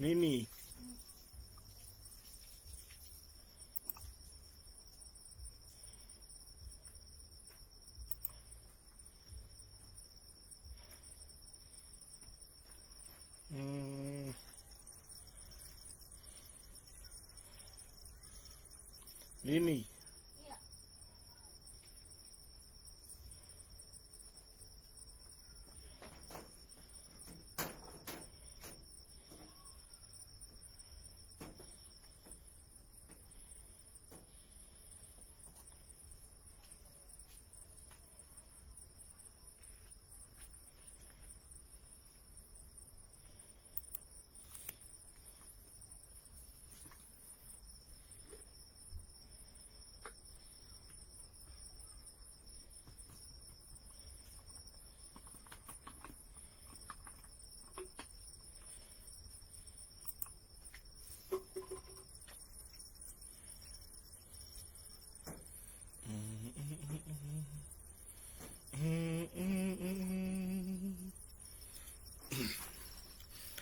Nini. Mm. Nini.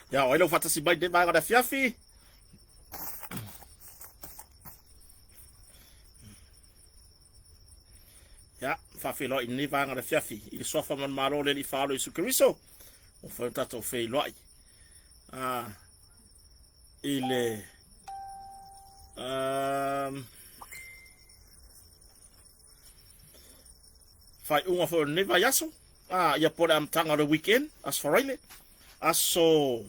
Ia, o ai lau faatasi mai lenei vaega o le afiafi. Ia, faafeiloai i lenei vaega o le afiafi i le suafa ma le Malo o le Alii Faaolo Iesu Keriso. Ua mafai ona tatou feiloai i le faaiuga foi o lenei vaiaso, ia po o le amataga o le weekend, Aso Faraile, aso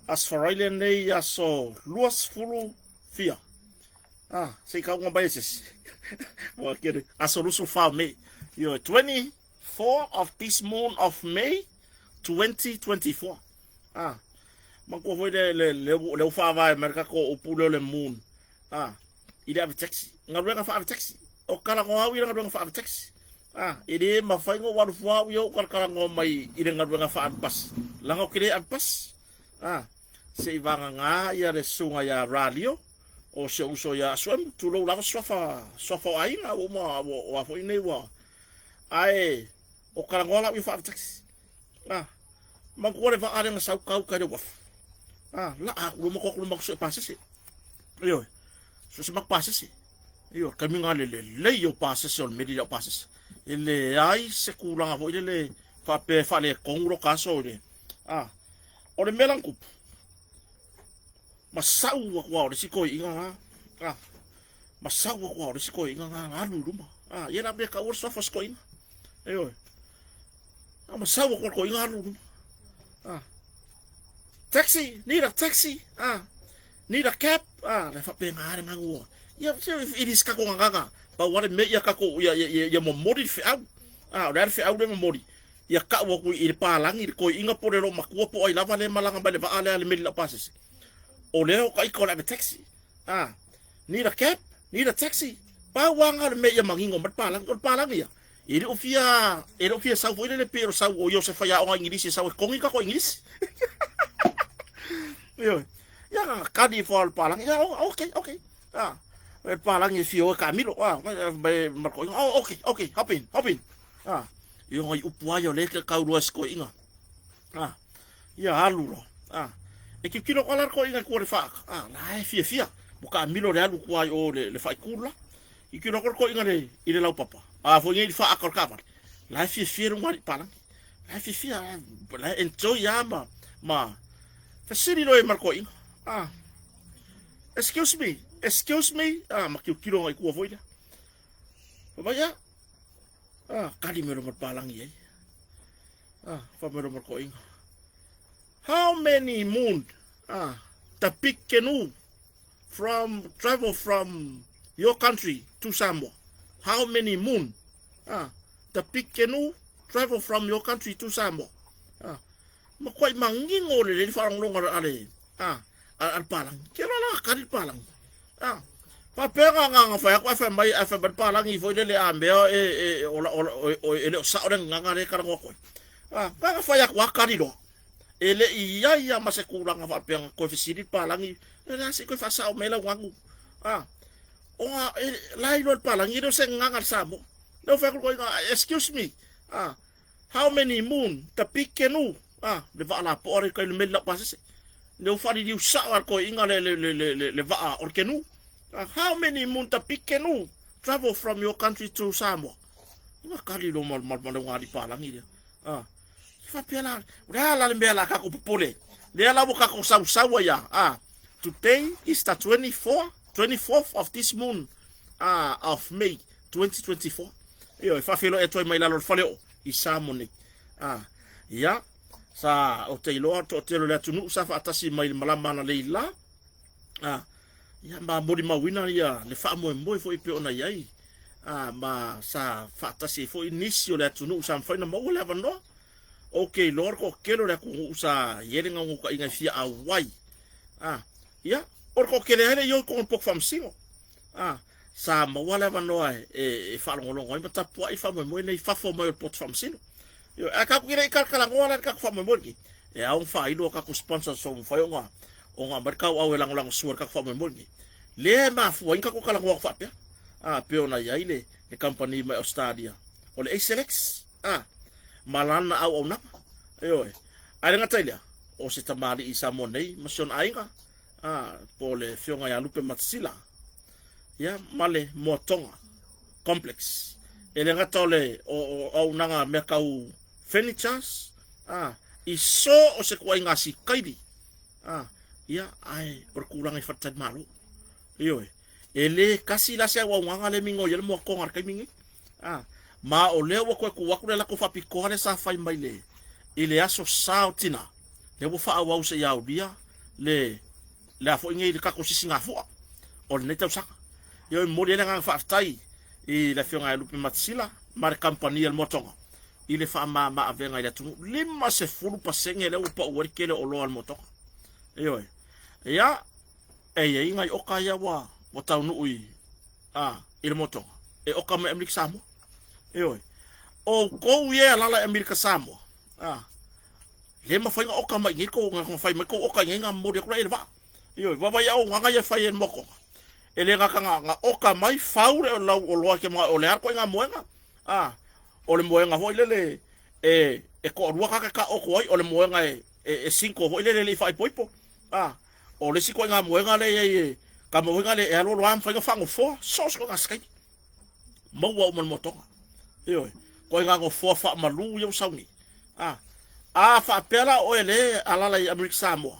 Aso Faraile nei aso 20 fia. Se i kauga mai e se isi. Ua kere, aso 24 o Mei. Ioe, 24 of this moon of May 2024. Manatua foi le, le, le, le ua faavae mai le tatou upu lea o le moon. I le ave taxi. Galuega faave taxi. O talanoa au i le galuega faave taxi. E le mafai ona ou alu fua au ia ou talatalanoa mai i le galuega faaalu pasi. Leaga ou te le alu pasi. Se i vagana ia le susuga ia Ralio, o si ou uso ia Asuemu, tulou lava suafa, suafa o aiga, ua uma, ua, ua foi nei ua. Ae, o talanoa la au ia faaalu taxi. Manatua le vaa lea na sau tau kai le uafu. Laa atu loa matou atu loa matou sue pasese. Ioe, so se matou pasese. Ioe, taimi na le lelei o pasese o le meli lau pasese. E leai se tulaga foi lele faapea e faaletonu lo ta aso i le o le mea la na tupu, ma sau atu lava o le isi toeaina la, ma sau atu lava o le isi toeaina la alu i luma. Ia la mea taua le suafa o si toeaina. Ioe. Ma sau atu o le toeaina alu i luma. Taxi, need a taxi, need a cab, le faapena le galu. Ia, e le se tatou gagana, pau lava le mea ia tatou, ia, ia, ia, ia momoli le feau. O le a le feau lea e momoli? Ia tau atu i le palagi, le toeaina po o le loomatua po o ai lava lea e malaga mai le vaa lea a le meli laupasese. O lea o ita o le ave taxi. Need a cab, need a taxi. Pau lava lena o le mea ia manino mai le palagi. O le palagi ia, e le o fia, e le o fia sau foi lele pei o sau o ia o se faiaoga Igilisi e sau e togi tatou Igilisi. Ioe. Ia na kali ifo lava o le palagi. Ia, okay, okay. Le palagi e fia o e taamilo. Me ma le toeaina. Oh, okay, okay, hop in, hop in. Ia nai upu lava ia o lea e te taulua e si toeaina. Ia alu loa. E tilotilo atu lava la le toeaina i tua i le faata. La e fiafia. Ua taamilo le alu i tua i o i le faaitu le la. Tilotilo atu le toeaina i le laupapa, a foi nei i le faata o le taavale. La e fiafia le ulugalii palagi. La e fiafia, la e enjoy lava ma, ma fesili loa i ai ma le toeaina. Excuse me, excuse me, ma tilotilo agai i tua foi lea. Fai mai, ia, kali mai loa ma le palagi i ai. Fai mai loa ma le toeaina. How many moon, the big canoe from travel from your country to Samoa? How many moon, the big canoe travel from your country to Samoa? Matuai manino lelei le faalogologo a le a le palagi. Ke loa la kali le palagi. Faapea na na na fai atu ae fai mai ae fai mai le palagi foi lele a mea e e ola ola e le o sao le gagana lea e talanoa atu ai. Na na fai atu lava kali loa. E le i i ai lava ma se tulaga faapea na toe fesili le palagi, e le a se i toe faasao mai lau ganu. Ona e la iloa e le palagi e le o se gagana a le Samoa. Lea ua fai atu le toeaina, excuse me, how many moon the big canoe, le vaa lapoa lea i tai i le meli laupasese. Lea ua faaliliu sao lava e le toeaina le, le, le, le, le, le vaa o le canoe. How many moon the big canoe travel from your country to Samoa? Ua kali loa ma, ma, ma le ugalii palagi lea. Ah. Faapea la, o le a la le mea la tatou popole? Lea la ua tatou sausau ai a. Ah. Today is the 24, 24th of this moon of May 2024. Ioe, faafeiloai atu ai mai lalo o le fale oo i Samoa nei. Ah, ia, sa o te iloa toatele o le atunuu sa faatasi mai le malama analeila la. Ah, ia, ma molimauina ia le faamoemoe foi pei ona i ai. Ah, ma sa faatasi ai foi nisi o le atunuu sa mafai ona maua le avanoa. Ou te iloa le toatele o le atunuu sa i ai le naunautaiga e fia auai. Ah, ia, o le toatele lava e le i o i totonu o le potu faamasino. Ah, sa maua le avanoa e, e, e faalogologo ai ma tapuai faamoemoe nei fafo mai o le potu faamasino. Ioe, ae tatou te le i talatalanoa la i le tatou faamoemoe lenei. E ao ona faailo a tatou sponsors o mafai ona ona aumai le tauau e lagolagosua i le tatou faamoemoe lenei. Lea e mafua ai ona tatou talanoa atu faapea. Ah, pei ona i ai le, le kamupani mai Australia o le Acelex, ah, ma lana auaunaga. Ioe. Ae le gata i lea, o se tamalii i Samoa nei ma si ona aiga, ah, po o le afioga ia Lupe Matasila, ia, ma le Moatoga Complex. E le gata o le o, o auaunaga mea tau furnitures, ah, i so o se tuaiga sikaili, ah, ia, ae o le tulaga i faletalimalo. Ioe. E le kasi la se auaunaga lea e migoi ai le Moatoga i le taimi nei. Ah, ma o lea ua toe tuu atu le lako faapitoa lea sa fai mai le, i le aso sa o Tina, lea ua faaauau seia aulia le, le a foi nei le tatou sisigafua o lenei tausaga. Ia e momoli ai le agaga faafetai i le Afioga ia Lupe Matasila ma le kamupani a le Moatoga i le faamama avega i le atunuu. 50% lea ua pau ai le tele o oloa a le Moatoga. Ioe. Ia, e i ai nai oka ia ua, ua taunuu i, a, i le Moatoga, e oka mai Amerika Samoa. Ioe. O outou ia e alala i Amerika Samoa, a, le mafai ona oka mai i nei kou, na fai mai kou oka i nei na momoli atu la i le vaa. Ioe, vaavaai auaunaga ia e fai e le Moatoga. E le gata na, na oka mai fau le lau oloa e te manao o le a le ituaiga moega. A, o le moega foi lele e, e toalua tagata e taooto ai, o le moega e, e, e single foi lele e le i faaipoipo. A, o le isi ituaiga moega lea e i ai e, ka moega lea e alualu lava mafai ona faanofoa, so o se ituaiga sikaini. Maua uma i le moatoga. Ioe, ituaiga nofoa faamalu ia ua sau nei. A, a faapea la oe lea e alaala i Amerika Samoa,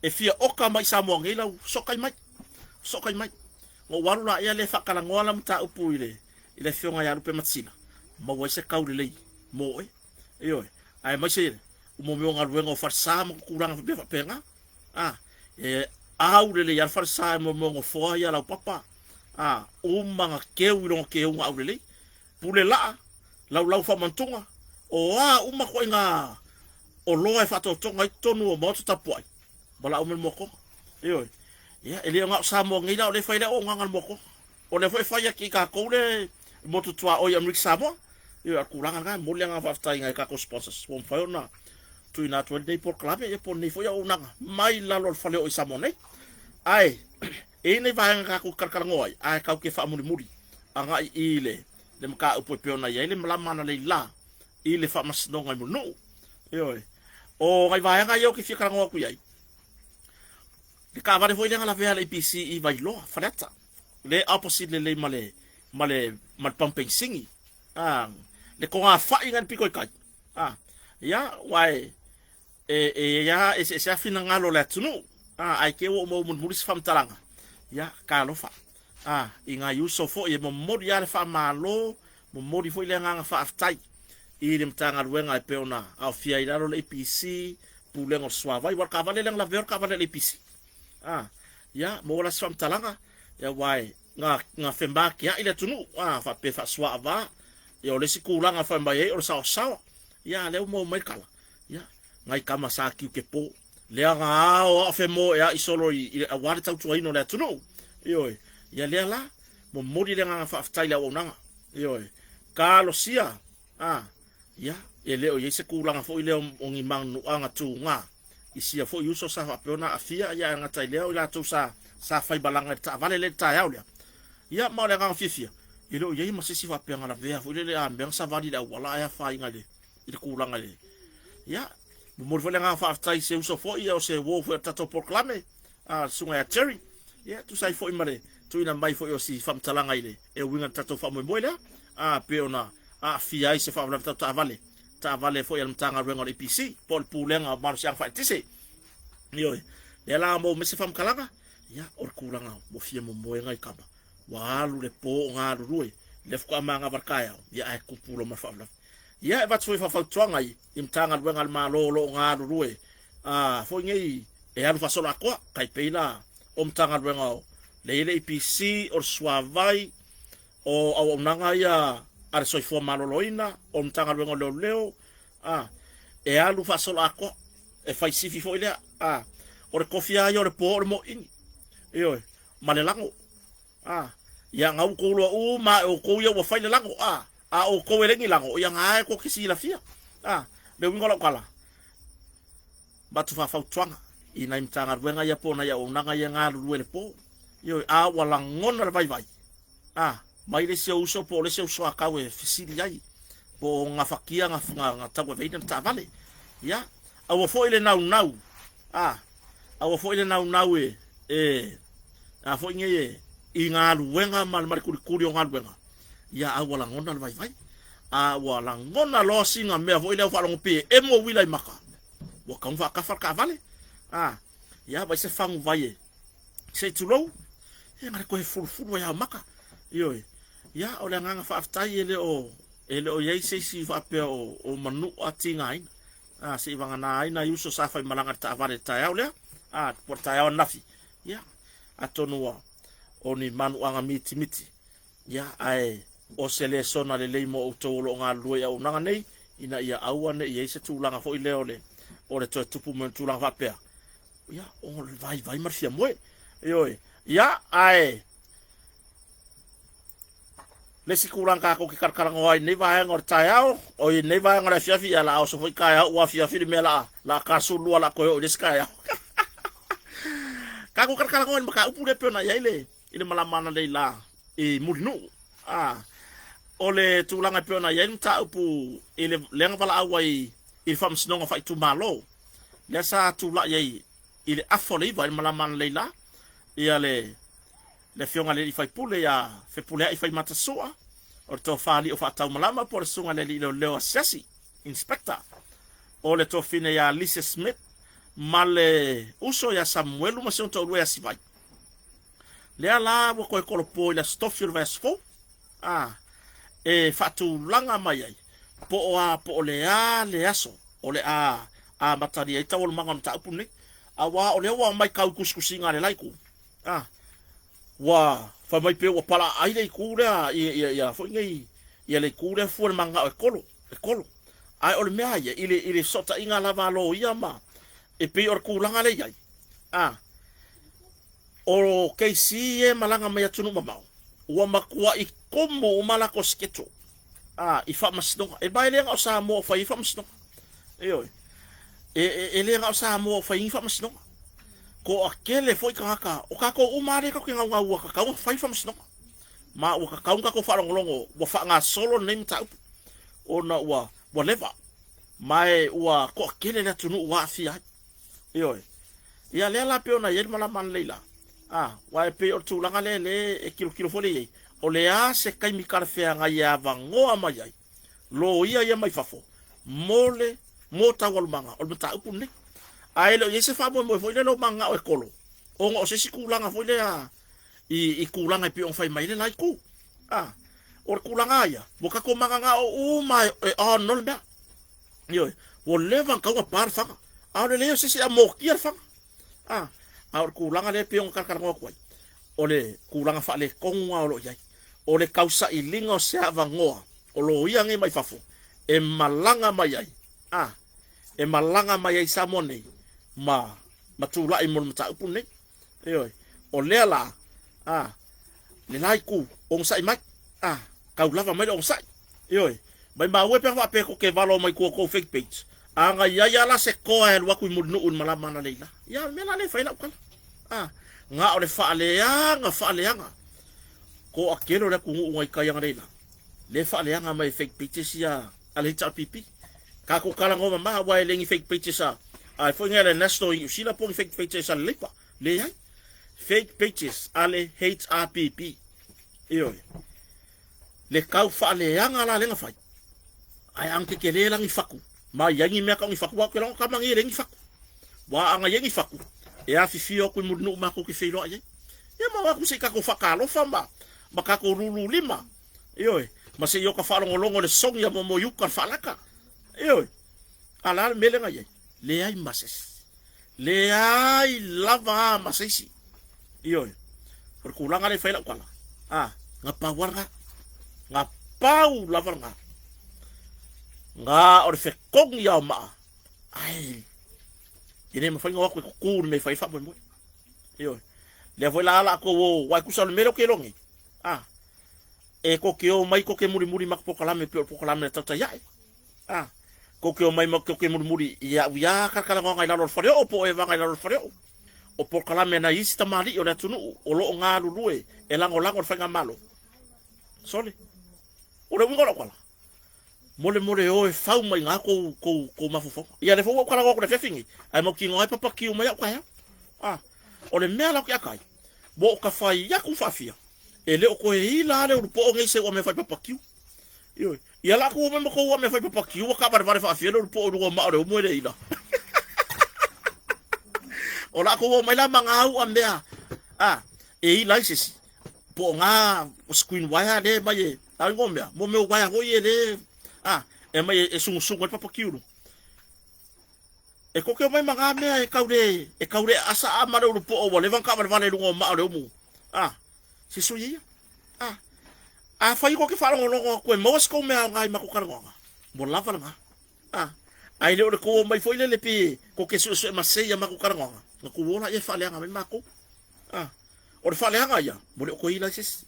e fia oka mai i Samoa nei lau sootai mai, sootai mai. Na ou alu laia lea faatalanoa la mataupu i le, i le afioga ia Lupe Matasila, maua ai se kau lelei mo oe. Ioe, aemaise mo mea o galuega o falesa ma tulaga faapea faapena. A, e au lelei lava le falesa mo mea o nofoa ia laupapa. A, uma na keu i lona keuga aulelei. Pule laa, laulau faamantuga, o a uma ituaiga oloa e faatotoga ai totonu o maota tapuai, valaau mai le moatoga. Ioe. Ia, e le o na o Samoa nei la o lea e fai le auaunaga a le moatoga. O lea foi e fai atu i tatou le motu tuaoi Amerika Samoa. Ioe, a o le tulaga lena, e momoli le agaga faafetai i nai a tatou sponsors ua mafai ona tuuina atu ai lenei polokalame, ia po o lenei foi auaunaga mai lalo o le fale oo i Samoa nei. Ae, e i ai nai vaega tatou te talatalanoa ai, ae tatou te faamulimuli agai i le le mataupu e pei ona i ai le malama analeila i le faamasinoga i Mulinuu. Ioe. O nai vaega ia ou te fia talanoa atu i ai, le taavale foi lea na lavea a le APC i Vailoa, Faleata, le opposite lelei ma le ma le ma le pamu penisini, ah, le togafai na i le pito i tai. Ah, ia, ua e e e ia eseese lava finagalo o le atunuu, ah, ae te i ua ou maua mulimuli se faamatalaga, ia, talofa. Ah, i nai uso foi e momoli lava le faamalo, momoli foi le agaga faafetai i le Matagaluega e pei ona aofia ai i lalo le APC, Pulega o le Suavai, aua o le taavale lea na lavea o le taavale a le APC. Ah, ia, maua la se faamatalaga, ia aua e na, na femakea'i le atunuu, ah, faapea faasuaava, ia o le isi tulaga e fai mai ai o le saoasaoa, ia a lea ua maua mai le tala, ia, nai tama sa kiukepo, lea na ao ao femoea'i solo i, i, aua le tautuaina o le atunuu. Ioe, ia lea la, momoli le agaga faafetai i le auaunaga. Ioe, talosia, a, ia, e le o i ai se tulaga foi lea o ni manuaga tuga i sia foi uso sa faapea ona aafia, ia ae gata i lea o i latou sa, sa faimalaga i le taavale lea i le taeao lea. Ia, ma o le agaga fiafia, e le o i ai ma se isi faapea na lavea foi lele a mea na savali i le auala ae afaina i le, i le tulaga i le, ia, Momoli foi le agaga faafetai i se uso foi o se uo foi o le tatou polokalame, a le susuga ia Jerry. Ia, tusa ai foi ma le tuuina mai foi o si faamatalaga i le e uiga i le tatou faamoemoe lea, a pei ona aafia ai se faalavelave tau taavale, taavale foi a le Matagaluega o le EPC po o le Pulega o Malosiaga Faaeletise. Ioe, lea la maua mai se faamatalaga, ia, o le tulaga ua fia momoe nai tama, ua alu le po o galulue, lea faatoa manava i le taeao, ia ae tupu loa ma le faalavelave. Ia, e avatu foi faafautuaga i Matagaluega a le Malo o lo o galulue a foi nei e alu faasoloatoa, tai pei la o Matagaluega o lea i ai le EPC, o le Suavai, o auaunaga ia a le Soifua Maloloina, o Matagaluega o Leoleo, a e alu faasoloatoa, e fai sifi foi lea, a o le tofi lava ia o le po o le moini, ioe, ma le lago. A, ia na outou iloa uma lava e outou ia ua fai le lago, a, a outou e leai ni lago, ia na e tou te silafia. A, le uiga o lau tala, avatu faafautuaga i nai Matagaluega ia po o nai auaunaga ia e galulue i le po. Ioe, a ua lagona le vaivai, a, mai le isi ou uso po o le isi ou soatau e fesili ai, po o gafatia na tauaveina le taavale. Ia, aua foi le naunau, a, aua foi le naunau e, e, a foi nei e, i galuega ma le kulikuli o galuega, ia a ua lagona le vaivai, a ua lagona loa sina mea foi lea ua faalogo pei e emo uila i maka, ua tatau ona faatafa le taavale, a, ia vaai se faguvai e, se i tulou, ia na le toe fulufulu ai lava o maka. Ioe. Ia, o le agaga faafetai e le o, e le o i ai se isi faapea o, o manua tigaina. A, se i vagana ai nai uso sa faimalaga i le taavale i le taeao lea, a, po o le taeao ananafi. Ia, atonu ua, o ni manuaga mitimiti, ia, ae o se lesona lelei mo outou o lo o galulue i auaunaga nei, ina ia aua ne i i ai se tulaga foi lea o le, o le toe tupu mai o ni tulaga faapea. Ia, o le vaivai ma le fiamoe. Ioe. Ia, ae le isi tulaga tatou te talatalanoa ai i lenei vaega o le taeao, o i lenei vaega o le afiafi, ia la oso foi taeao ua afiafi le mea la la tasulua la toe oo i le isi taeao. Tatou talatalanoa i le mataupu lea pei ona i ai le i le malama ananei la i Mulinuu. Ah, o le tulaga e pei ona i ai le mataupu i le lea na valaau ai i le Faamasinoga Faaitumalo, lea sa tulai ai i le afa o le 9 i le malama ananei la, ia le le afioga i le alii faipule ia Fepuleai Faimata Sua, o le tofa alii o Faataumalama po o le susuga i le alii leoleo asiasi, inspector, o le tofine ia Lise Smith ma le uso ia Samuelu ma si ona toalua ia Sivai. Lea la ua toe tolopo i le aso tofi o le vaiaso fou, a, e faatulaga mai ai po o a po o le a le aso o le a amatalia ai taualumaga o le mataupu lenei, aua o lea ua aumai tau i tusitusiga a le la itu, a, ua fai mai pei ua palaaai le itu lea ia, ia foi nei, ia le itu lea fua i le mananao e kolo, e kolo. Ae o le mea ia, i le, i le fesootaiga lava a loia ma, e pei o le tulaga lea e i ai, a, o KC e malaga mai atunuu mamao, ua matuai tumu uma latou schedule, a, i faamasinoga. E ma e le na o Samoa o fai ai faamasinoga. Ioe. E, e, e le na o Samoa o fai ai faamasinoga. Toatele foi tagata, o tatou uma lava lea tatou te naunau ua tatau ona fai faamasinoga. Ma ua tatau ona tatou faalogologo ua faagasolo lenei mataupu ona ua, ua leva. Ma e ua toatele le atunuu ua aafia ai. Ioe. Ia lea la pei ona i ai le malama ananei la. A, aua e pei o le tulaga lea lea e tilotilo foi lea i ai, o le a se taimi talafeagai e avanoa mai ai loia ia mai fafo mo le mo taualumaga o le mataupu lenei. Ae le o i ai se faamoemoe foi lea o mananao e kolo, ona o se isi tulaga foi lea i, i tulaga e pei ona fai mai ai le la itu. A, o le tulaga lava ia, ua tatou mananao uma e, e on loa le mea. Ioe, ua leva ona tatau ona pa le faga, a o le leai o se isi e amotia le faga. A, a o le tulaga lea e pei ona talatalanoa atu ai, o le tulaga faaletonu lava o lo o i ai. O le tausailiga o se avanoa o loia nei mai fafo e malaga mai ai, a, e malaga mai ai i Samoa nei ma, ma tulai mo le mataupu lenei. Ioe, o lea la, a, le la itu, onosai mai, a, tau lava mai le onosai. Ioe, maimau e pe a faapea tou te valo mai tua o tou fake page, a na i ai lava la se toa e alu atu i Mulinuu i le malama ananei la, ia o le mea la lea e fai ai lau tala. A, na o le faaleaga faaleaga, toatele o le atunuu na i tai ananei la, lea e faaleaga mai e fake pages ia a le HRPP. Tatou talanoa mama aua e le ni fake pages a a foi ngai le National i New Zealand po ni fake pages a le Labour. Leai. Fake pages a le HRPP. Ioe. Le tau faaleaga la lea na fai. Ae ana tetele la ni fatu. Ma i ai ni mea tau ni fatu, aua ou te iloa na tama nei e leai ni fatu. Ua ana i ai ni fatu, e afifio atu i Mulinuu matou te feiloai ai. Ia ma o atu se i tatou faatalofa ma ma tatou lulu lima. Ioe, ma se i oka faalogologo i le sogi a momo i uka le faalaka. Ioe, a la le mea lea na i ai? Leai ma se isi. Leai lava a ma se isi. Ioe, o le tulaga lea e fai lau tala. A, na pau lava lena. Na pau lava lena. Na o le fetogi lava o maa, ae e le mafai ona o atu e tutu i le mea e fai ai le faamoemoe. Ioe, lea foi la a latou o, aua e tusa o le mea lea ou te iloa nei, a, e tou te o mai tou te mulimuli i matou polokalame pei o le polokalame a tautai ae. A, tou te o mai tou te mulimuli i au ia talatalanoaga i lalo o le faleoo po o evaga i lalo o le faleoo. O polokalame a nai isi tamalii o le atunuu o lo o galulue e lagolago i le faigamalo. Sole, o le uiga o lau tala, molemole o e fau mai i kou, kou, kou mafaufauga. Ia lea foi ua ou talanoa atu i le afiafi nei, ae mautinoa ai papakiu mai au taeao. A, o le mea la ou te ata ai, ua ou tafai atu faafia, e le o toe ila lava le ulupoo nei se ua mea fai papakiu. Ioe. Ia la atu mai ma kou mea fai papakiu, ua taavalevale faafia le ulupoo i luga o maa o le umu e le ila. O la kou mai la ma ngā ua mea, a, e ila ai se isi. Po o ngā screen wire le mai e, a ingoa mea, mo mea wire foi e le, a, e mai e sungusungu ai le papakiu luga. E koke mai ma ngā mea e kau le, e kau le asa a ma le ulupoo ua leva ona taavalevale i luga o maa o le umu. A, se sui ia. A, afai kou te faalogologo atu e maua se kou mea aoga i matou talanoaga, ua lava lena. A, ae le o le kou omai foi lele pe kou te suesue masei ia matou talanoaga, na kou o laia e faaleaga mai matou. A, o le faaleaga ia, ua le o toe ila ai se isi.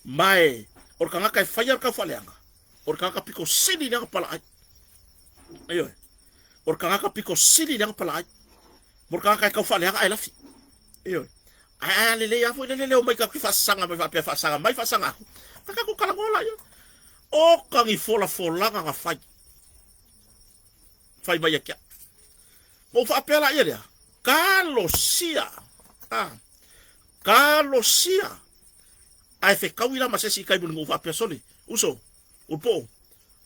Ma e, o le tagata e faia le tau faaleaga, o le tagata pito sili lea ona palaai. Ioe. O le tagata pito sili lea ona palaai. Mo le tagata e tau faaleaga ae lafi. Ioe. Ae a lelei lava foi le lele o mai tatou te faasaga mai faapea faasaga mai faasaga atu. Ka tatou talanoa laia. O ka ni folafolaga na fai. Fai mai ia te au. Ma ou faapea laia lea, talosia. Ah, talosia. Ae fetaui la ma se isi i tai mulimuli faapea, sole, uso, ulupoo,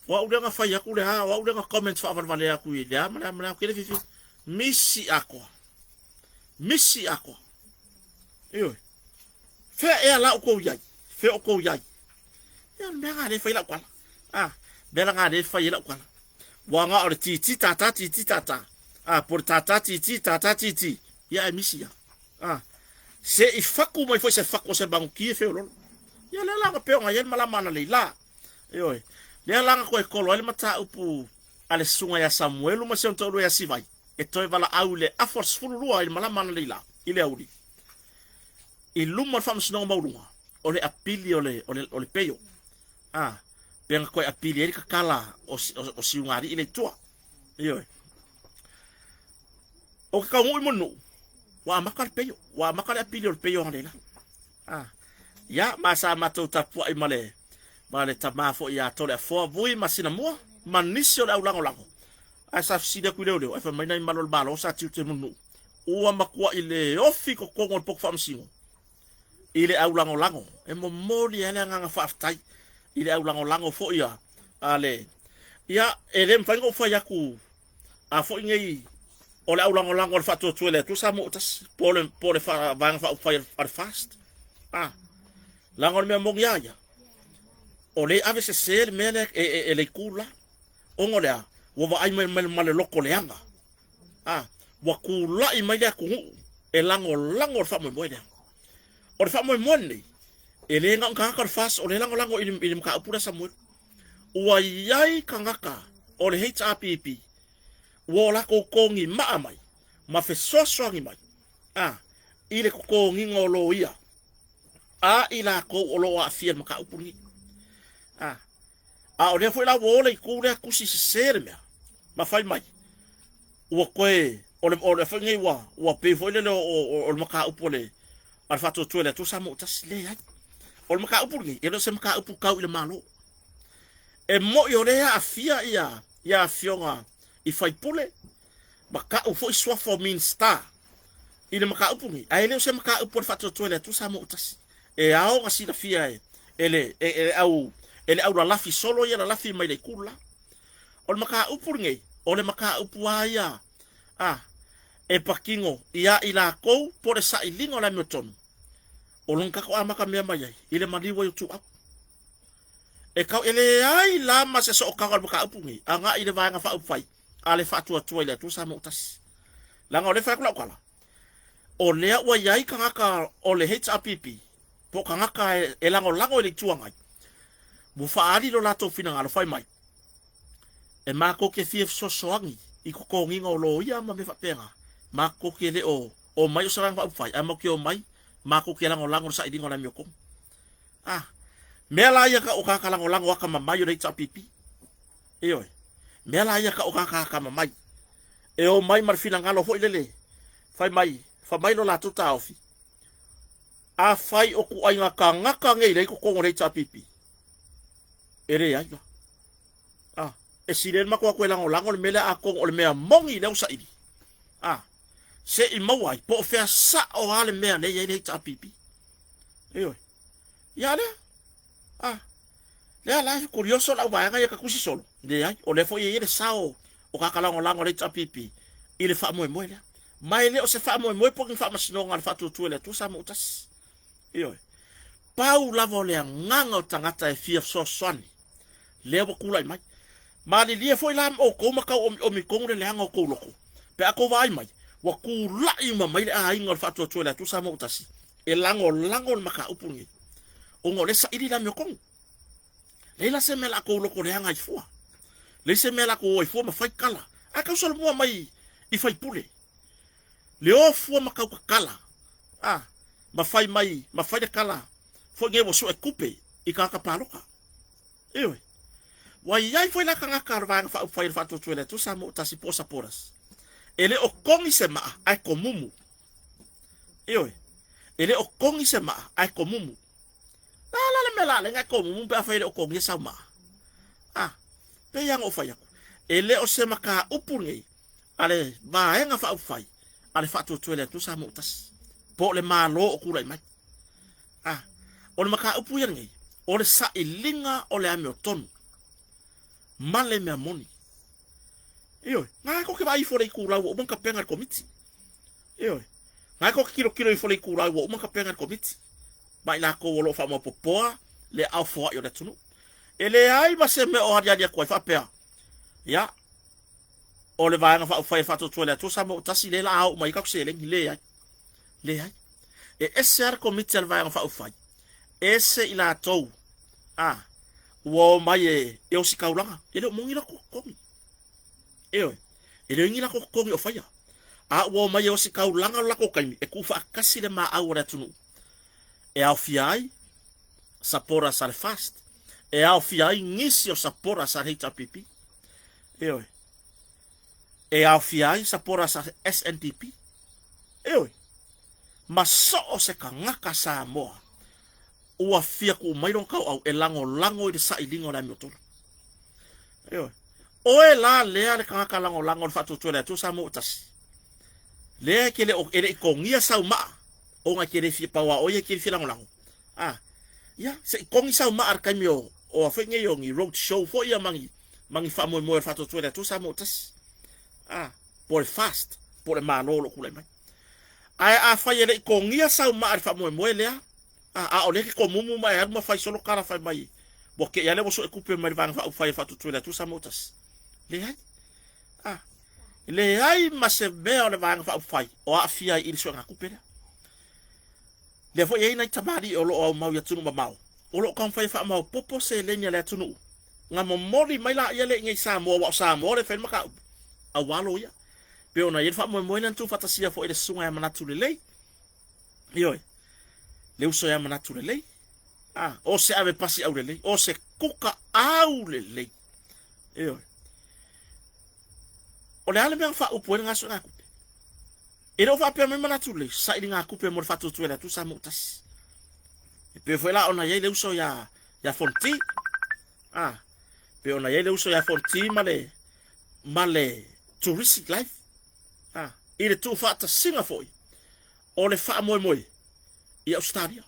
o au lea na fai atu le a, o au lea na comment faavalevale atu i le a ma le a ma le a, ou te le fiafia. Misi atoa. Misi atoa. Ioe. Fea ea la outou i ai? Fea outou i ai? Ia, o le mea lena lea e fai lau tala. Ah, mea lena lea e fai ai lau tala. Ua na o le titi tata titi tata. Ah, po o le tata titi tata titi. Ia, ae misi ia. Ah, se i faku mai foi se faku o se maguki e feololo. Ia, lea la na pei ona i ai le malama analeila. Ioe. Lea la na toe kolo ai le mataupu a le susuga ia Samuelu ma si ona toalua ia Sivai e toe valaau i le afa o le 12 i le malama analeila i le aoauli i luma o le Faamasinoga Maualuga o le apili o le, o le, o le peio. A, pe na toe apili ai le tatala o, o, o Siugalii le i tua. Ioe. O ke taunuu i Mulinuu, ua amata le peio, ua amata le apili o le peio analeila. A, ia, ma sa matou tapuai ma le, ma le tama foi ia Toleafoa Vui ma Sinamua, ma nisi o le au lagolago. Ae sa fesili atu i leoleo, ae fai mai nai malu o le Malo sa tiute i Mulinuu, ua matuai le ofi i totonu o le potu faamasino i le au lagolago. E momoli ai le agaga faafetai i le au lagolago foi a, a le, ia, e le mafai ona ou fai atu a foi nei o le au lagolago a le Faatuatua i le Atua sa mo tasi, po o le, po o le Vaega Faaupufai a le FAST. A, leaga o le mea moni a ia, o lea e ave sese le mea lea e, e, e le itu la. Ona o le a? Ua vaai mai ma, ma le loto leaga. A, ua tulai mai le atunuu e lagolago le faamoemoe lea. O le faamoemoe lenei, e le na o ni tagata o le FAST o lea e lagolago i le, i le mataupu lea Samuelu. Ua i ai tagata o le HRPP ua o latou togi maa mai ma fesoasoani mai a, i le totogiina o loia a i latou o lo o aafia i le mataupu lenei. A, a o lea foi la ua o le itu lea tusi sese le mea ma fai mai ua toe o le o le foi nei ua ua pei foi lele o o, o le mataupu o le a le Faatuatua i le Atua Samoa Tasi. Leai. O le mataupu lenei, e le o se mataupu tau i le Malo. E moni o lea e aafia ia ia afioga i faipule ma ka'u foi suafa o Minisita i le mataupu lenei, ae le o se mataupu a le Faatuatua i le Atua Samoa ua tasi. E ao ona silafia e, e le, e, e le au, e le au lalafi solo ia lalafi mai le itu la. O le mataupu lenei, o le mataupu a ia a e patino ia i latou po o le sailiga o le amiotonu o lona tatou amata mea mai ai i le maliu ai o Tuuau. E tau e leai la ma se sootaga o le mataupu lenei agai i le Vaega Faaupufai a le Faatuatua i le Atua Samoa ua tasi. Leaga o lea e fai atu lau tala, o lea ua i ai tagata o le HRPP po o tagata e lagolago i le Itu Agai, ua faaali lo latou finagalo fai mai, e matou te fia fesoasoani i totogiina o loia ma mea faapena, matou te le o omai o se Vaega Faaupufai, ae matou te omai matou te lagolago i le sailiga o le amiotonu. Ah, mea la ia o tagata lagolago atamamai o le HRPP. Ioe. Mea la ia o tagata atamamai. E o mai ma le finagalo foi lele, fai mai, fai mai lo latou taofi, afai o ituaiga tagata nei lea i totonu o le HRPP, e leai la. Ah, e sili ai le matou atu e lagolago le mea lea atonu o le mea moni lea ua saili. Ah, se i maua ai po o fea sao lava le mea lea e i ai le HRPP. Ioe. Ia lea. Ah, lea la e kurioso lau vaega ia ka tusi solo. Leai, o lea foi e i ai le sao o kaka lagolago a le HRPP i le faamoemoe lea. Ma e le o se faamoemoe po o ni faamasinoga a le Faatuatua i le Atua Samoa Tasi. Ioe. Pau lava o le agaga o tagata e fia fesoasoani lea ua tulai mai. Malilie foi la outou ma tau omiomi tonu le leaga o tou loto, pe a tou vaai mai, ua tulai uma mai le aiga o le Faatuatua i le Atua Samoa Tasi e lagolago le mataupu lenei, ona o lea e saili le amiotonu. Leai la se mea la tou loto leaga ai fua. Leai se mea la tou o ai fua ma fai tala. Ae tau solomua mai i faipule. Le o fua ma tau tatala. A, ma fai mai, ma fai le tala foi nei ua sue tupe i tagata palota. Ioe. Ua i ai foi la tagata o le Vaega Faaupufai o le Faatuatua i le Atua Samoa Tasi po o supporters. E le o kogi se maa, ae komumu. Ioe. E le o kogi se maa, ae komumu. La la le mea la lenga e komumu pe afai e le o kogia sau maa. Ah, pei lava ona ou fai atu, e le o se mataupu lenei a le Vaega Faaupufai a le Faatuatua i le Atua Samoa Tasi, po o le Malo o tulai mai. Ah, o le mataupu ia lenei, o le sailiga o le amiotonu ma le mea moni. Ioe, na e ke vaai ifo le itulau ua uma ona tapena le komiti. Ioe, na e ke tilotilo ifo le itulau ua uma ona tapena le komiti. Ma i latou o lo o faamaopopoa le aao foai o le atunuu. E leai ma se mea o aliali atu ai faapea, ia, o le Vaega Faaupufai e Faatuatua i le Atua Samoa ua tasi lea la a oo mai ai tatou seleni. Leai. Leai. E ese lava le komiti a le Vaega Faaupufai, ese i latou a ua o mai e, e ositaulaga. E le o moni latou totogi. Ioe. E le o ni latou totogi o faia. A ua o mai e ositaulaga lo latou taimi e tuufaatasi le maau o le atunuu e aofia ai supporters a le FAST, e aofia ai nisi o supporters a le HRPP. Ioe. E aofia ai supporters a SNDP. Ioe. Ma so o se tagata Samoa ua fia tuu mai lona tauau e lagolago i le sailiga o le amiotonu. Ioe. Oe la lea le tagata lagolago o le Faatuatua i le Atua Samoa ua tasi. Lea e te le o e le i togia sau maa ona e te le fia pau a oe e te le fia lagolago. A, ia, se i togi sau maa i le taimi o o a foi nei o ni road show foi ia ma ni ma ni faamoemoe o le Faatuatua i le Atua Samoa ua tasi. A, po o le FAST, po o le Malo o lo o tulai mai. Ae afai e le i togia sau maa i le faamoemoe lea, a, a o lea e te tomumu ma e alu ma fai solo tala fai mai, ua te i lava lea ua sue tupe mai le Vaega Faaupufai e Faatuatua i le Atua Samoa ua tasi. Leai. A, leai ma se mea o le Vaega Faaupufai o aafia ai i le suegatupe lea. Lea foi e i ai nai tamalii o lo o aumau i atunuu mamao, o lo o taumafai e faamaopoopo seleni a le atunuu, na momoli mai laia lea i inei i Samoa, aua o Samoa lea e fai le mataupu, aua loia. Pei ona i ai le faamoemoe lea na tuufaatasia foi e le Susuga ia Manatu Lelei, ioe, le uso ia Manatu Lelei, a, o se ave pasi aulelei, o se kuka aulelei, ioe. O le a le mea na faaupu ai lena suegatupe? E le o faapea mai Manatu Lelei, sailigatupe mo le faatuatua i le Atua Samoa tasi. E pei foi la ona i ai le uso ia, ia Fonoti, a, pei ona i ai le uso ia Fonoti ma le, ma le Touristic Life, a, i le tuufaatasiga foi o le faamoemoe i Ausetalia.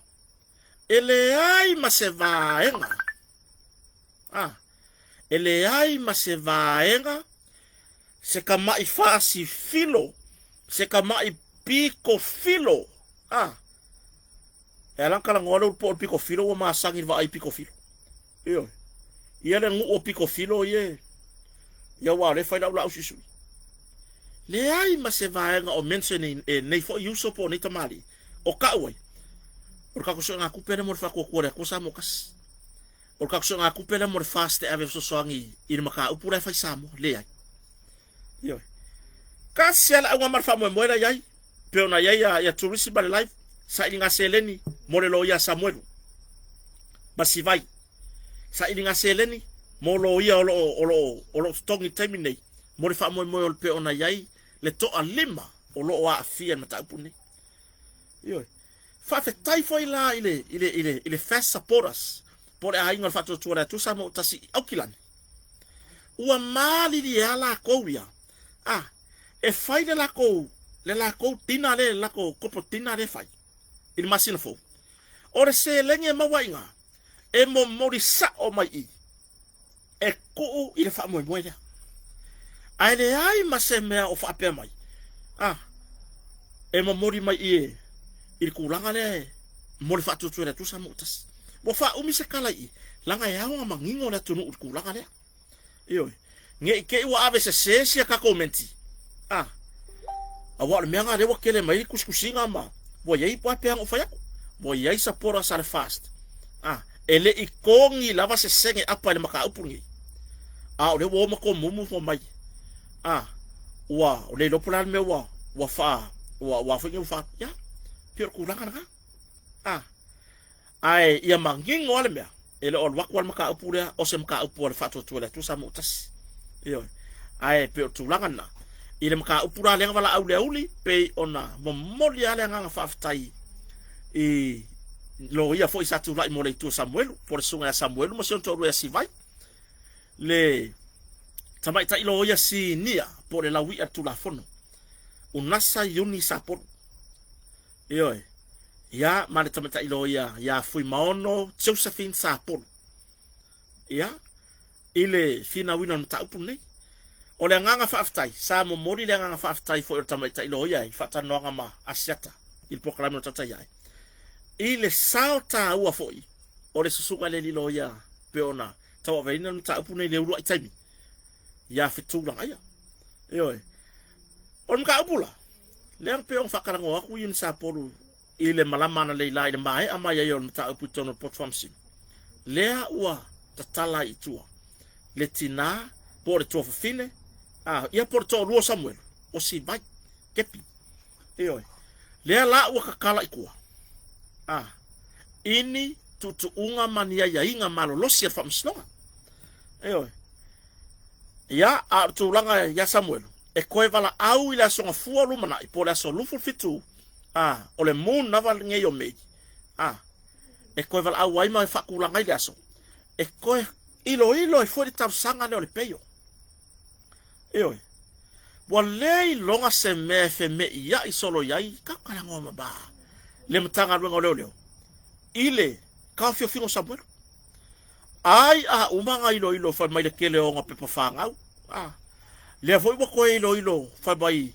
E leai ma se vaega, a, e leai ma se vaega, se kamaʻi faasifilo, se kamaʻi piko filo, a, e ala ona talanoa le ulu po o le piko filo ua masani i le vaai piko filo. Ioe. Ia le nuu o piko filo ia, ia aua o lea e fai lau laau suisui. Leai ma se vaega o mention e nei foi uso po o nei tamalii. O ka'u ai, o le tatou suegatupe lea mo le faatuatua i le Atua Samoa tasi. O le tatou suegatupe lea mo le FAST e ave e fesoasoani i le mataupu la e fai i Samoa. Leai. Ioe. Tasi lava le auga ma le faamoemoe la e i ai, pei ona i ai ia Turisi ma le Life, sailiga seleni mo le loia a Samuelu ma Sivai. Sailiga seleni mo loia o lo o, o lo o, o lo o totogi i le taimi nei mo le faamoemoe o le pei ona i ai le toalima o lo o aafia i le mataupu lenei. Ioe. Faafetai foi la i le, i le, i le, i le FAST Supporters, po o le aiga o le Faatuatua o le Atua Samoa Tasi i Aukilani. Ua malilie lava lakou ia, a, e fai le lakou, le lakou tina le, le lakou kopo tina lea e fai i le masina fou. O le seleni e maua i ina, e momoli sao mai i i, e tuu i le faamoemoe lea. Ae leai ma se mea o faapea mai, a, e momoli mai i e, i le tulaga lea e, mo le faatuatua i le Atua Samoa tasi. Ua faaumi se tala i i, leaga e ao ona manino le atunuu i le tulaga lea. Ioe. Ne i te i ua ave sese sia tatou menti, a, aua o le mea lena lea ua tele mai ai tusitusiga ma ua i ai, aua e pei lava ona ou fai atu, ua i ai supporters a le FAST, a, e le i togi lava se sene apa i le mataupu lenei, a o lea ua o ma tomumu fua mai, a, ua le iloa po o le a le mea ua, ua faa, ua, ua a foi nei ua faa, ia, pei o le tulaga lena, a. Ae ia manino lava le mea, e le o alu atu lava le mataupu lea, o se mataupu a le Faatuatua i le Atua Samoa Tasi. Ioe. Ae pei o le tulaga lena. I le mataupu la lea na valaau i le auli, pei ona momoli lava le agaga faafetai i loia foi sa tulai mo le Itu o Samuelu, po o le susuga ia Samuelu ma si ona toalua ia Sivai, le tamaitai loia sinia po o le laui'a i le Tulafono, Unasa Iuni Sapolu. Ioe. Ia, ma le tamaitai loia ia Fuimaono Josephine Sapolu. Ia, i le finauina o le mataupu lenei. O le agaga faafetai, sa momoli le agaga faafetai foi o le tamaitai loia i faatalanoaga ma Asiata i le polokalame o Tautai Ae. I le sao taua foi o le susuga i le alii loia pei ona tauaveina le mataupu lenei i le uluai taimi ia Fetulagaia. Ioe. O le mataupu la, Lea pei ona faatalanoa atu Iuni Sapolu i le malama analeila i le maea mai ai o le mataupu i totonu o le poto faamasino, lea ua tatala ai i tua le tinā po o le tuafafine, a, ia po o le toalua o Samuelu, o Sivai Kepi. Ioe. Lea la ua tatala i tua, a, i ni tuutuuga ma ni aiaiga malolosi a le faamasinoga. Ioe. Ia, a o le tulaga ia Samuelu, e toe valaau i le Aso Gafua o lumanai, po o le aso 27, a, o le moon lava lenei o Mei, a, e toe valaau ai ma e faatulaga ai le aso, e toe iloilo ai foi le talosaga lea o le peio. Ioe. Ua le iloga se mea e feme'ia'i solo i ai tautalagoa mama le Matagaluega o Leoleo i le taofiofiga o Samuelu. Ai a uma na iloilo fai mai le tele o ona pepa fanau. A, lea foi ua toe iloilo fai mai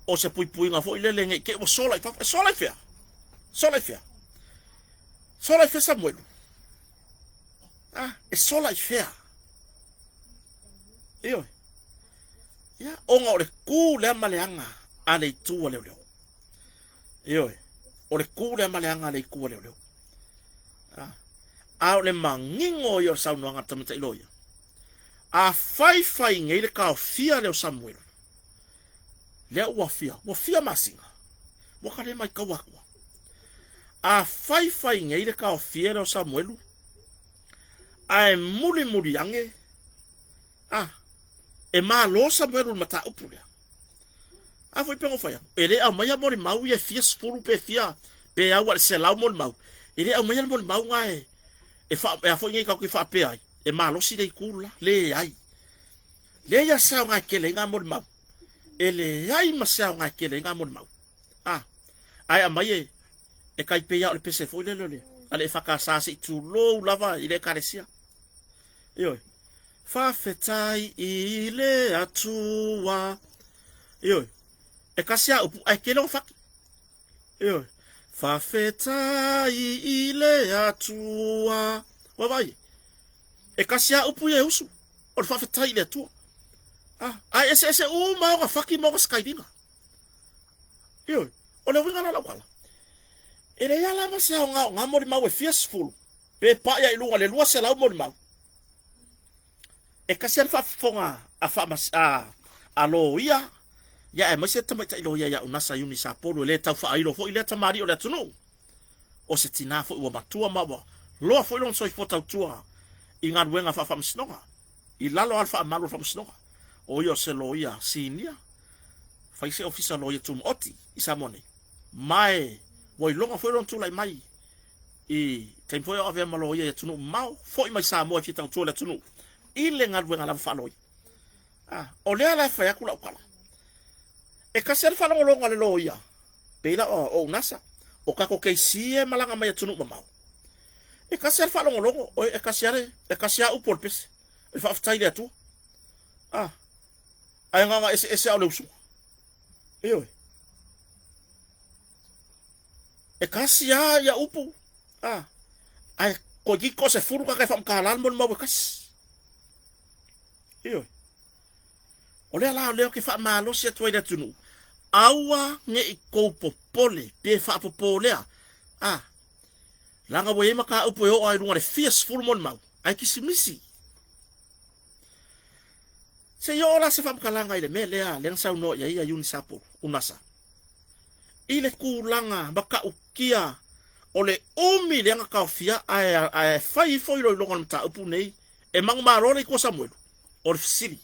o se puipuiga foi lele nei te i ua sola i fafo. E sola i fea? Sola i fea? Sola i fea Samuelu? A, e sola i fea? Ioe. Ia, ona o le tu lea ma le aga a le itu a leoleo. Ioe. O le tu lea ma le aga a le itu a leoleo. A, a o le manino ia o le saunoaga a le tamaitai loia. A faifai nei le taofia lea o Samuelu, lea ua fia, ua fia masina, ua ka le maitau atua. A faifai nei le taofia lea o Samuelu, ae mulimuli ane, a, e malo Samuelu i le mataupu lea. A foi pe ona fai atu, e le aumaia molimau ia e fia sefulu pe fia, pe au a le selau molimau, e le aumaia le molimau na e, e, fa, e a foi nei tatou te faapea ai, e malosi le itu la, leai. Leai a se aoga e tele ai ngā molimau. E leai ma se aoga e tele ai ngā molimau. A, ae aumai e, e tai pei lava o le pese foi lele o le, a le EFKS se i tulou lava i le Ekalesia. Ioe. Faafetai i le Atua. Ioe. E kasi a upu, ae tele ona fati. Ioe. Faafetai i le Atua. Ua vaai e? E kasi a upu ia e usu, o le faafetai i le Atua. Ah, ae eseese uma ona fati ma ona sakailiga. Ioe. O le uiga la o lau tala, e leai lava la se aoga o ngā molimau e fia sefulu pe paia i luga o le 200 molimau. E kasi lava le faafofoga a, faamas, a, a loia, ia aemaise le tamaitai loia ia Unasa Iuni Sapolu e le tau faailo foi lea tamalii o le atunuu. O se tinā foi ua matua ma ua loa foi lona soifua tautua i galuega faafaamasinoga, i lalo lava o le faamalu o le faamasinoga. O ia o se loia sinia, fai se ofisa loia tumaoti i Samoa nei. Ma e ua iloga foi lona tulai mai i taimi foi a o avea ma loia i atunuu mamao, foi mai Samoa e fia tautua i le atunuu i le galuega lava faaloia. Ah, o lea la e fai atu lau tala. E kasi lava le faalogologo a le loia, pei la o Unasa, o tatou keisi e malaga mai atunuu mamao. E kasi lava le faalogologo, oi, e kasi lava le, e kasi lava upu o le pese, e faafetai i le Atua. Ah, ae agaga eseese lava o le usuga. Ioe. E kasi lava ia upu, ah, ae toeitiiti toasefulu tagata e faamatala le molimau e tasi. Ioe. O lea la o lea ou te faamalosi atu ai i le atunuu, aua ne i tou popole pe faapopolea, a, leaga ua i ai mataupu e oo lava i luga o le fia sefulu molimau, ae kisimisi. Se i oo la se faamatalaga i le mea lea lea na saunoa i ai ia Iuni Sapulu, Unasa, i le tulaga matautia o le umi lea na taofia ae, ae fai ifo iloiloga o le mataupu nei e manumalo le Itu o Samuelu. O le fesili,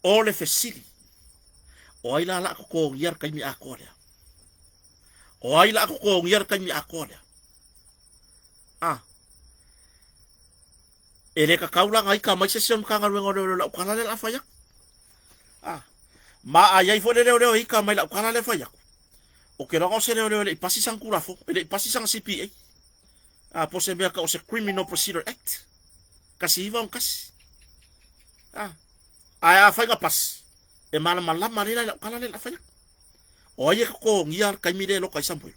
o le fesili, o ai la la totogia le taimi atoa lea? O ai la totogia le taimi atoa lea? A, e le tatau la ona ita mai se isi o le Matagaluega o Leoleo i lau tala lea o le a fai atu. A, ma a i ai foi le leoleo e ita mai i lau tala lea e fai atu, ou te iloa na o se leoleo e le i pasi sana Tulafono, e le i pasi sana CPA. A, po o se mea tau o se Criminal Procedure Act 1961. A, ae afai na pasi, e malamalama lelei la i lau tala lea o le a fai atu. O ai e totogia le taimi lea e loka ai Samuelu?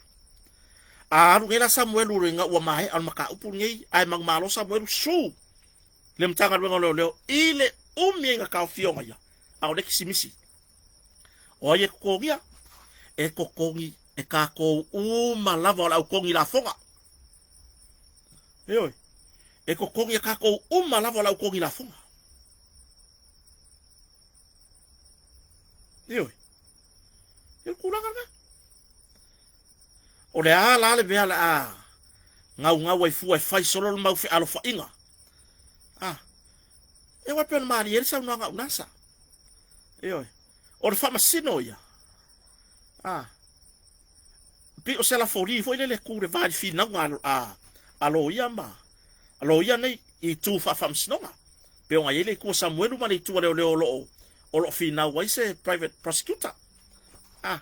A alu nei la Samuelu ina ua maea o le mataupu lenei, ae manumalo Samuelu, su le Matagaluega o Leoleo i le umi ai na taofia ona ia, a o lea e kisimisi. O ai e totogia? E totogi e tatou uma lava o le au togi lafoga. Ioe, e totogi e tatou uma lava o le au togi lafoga. Ioe. Ia le tulaga lena. O le a la le mea o le a gaugau ai fua e fai solo le mau fealofaiga? Ah, e aua pei ona malie ai le saunoaga a Unasa. Ioe. O le faamasino ia. Ah, pei o se lafoli foi lele e tu i le va i le finauga a, a, a loia ma a loia nei i itu faafaamasinoga. Pei ona i ai le itu a Samuelu ma le itu a leoleo o lo o o lo o finau ai se private prosecutor. Ah,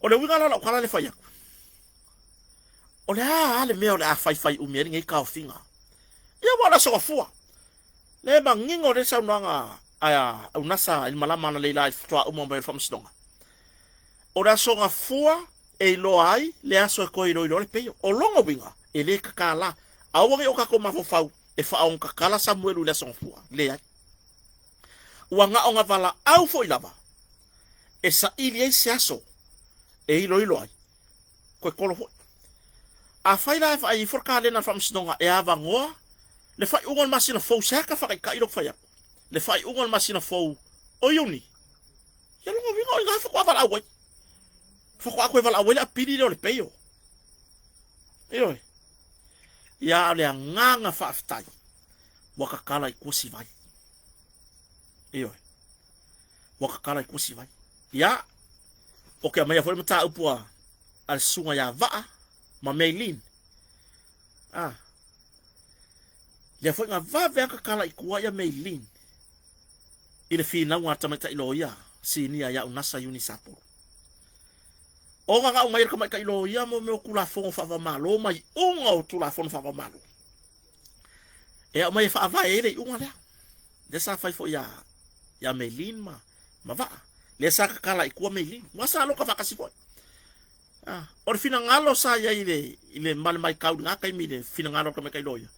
o le uiga la o lau tala lea e fai atu, o le a a le mea o le a faifai umi ai lenei taofiga? Ia aua o le Aso Gafua. Le manino le saunoaga a Unasa i le malama analeila i le faatoa uma mai o le faamasinoga. O le Aso Gafua e iloa ai le aso e toe iloilo ai le peio. O lona uiga, e le tatala. Aua ne i o tatou mafaufau e faaogotatala Samuelu i le Aso Gafua. Leai. Ua na o na valaau foi lava e saili ai se aso e iloilo ai, toe kolo foi. Afai la e vaai ifo le kalena a le Faamasinoga e avanoa le faaiuga o le masina fou, se ata faataitai lou fai atu, le faaiuga o le masina fou o Iuni, ia lona uiga o i ina faatoa valaau ai. Faatoa toe valaau ai le apili lea o le peio. Ioe. Ia a o le agaga faafetai ua tatala i tua sivai. Ioe. Ua tatala i tua sivai. Ia, o ke aumaia foi le mataupu a, a le susuga ia Vaa ma Maylene. Ah. Lea foi na vave lava tatala i tua ia Maylene. I le finauga a le tamaitai loia sinia ia Unasa Iuni Sapolo. O gaga'u mai e le tamaitai loia mo mea o Tulafono Faava-o-Malo ma iuga o Tulafono Faava-o-Malo e aumai e faavae ai le iuga lea. Lea sa fai foi ia ia Maylene ma ma Vaa. Lea sa tatala i tua Maylene. Ua sa loka faatasi foi. Ah, o le finagalo sa i ai i le, i le ma le maitau i lena taimi i le finagalo o le tamaitai loia,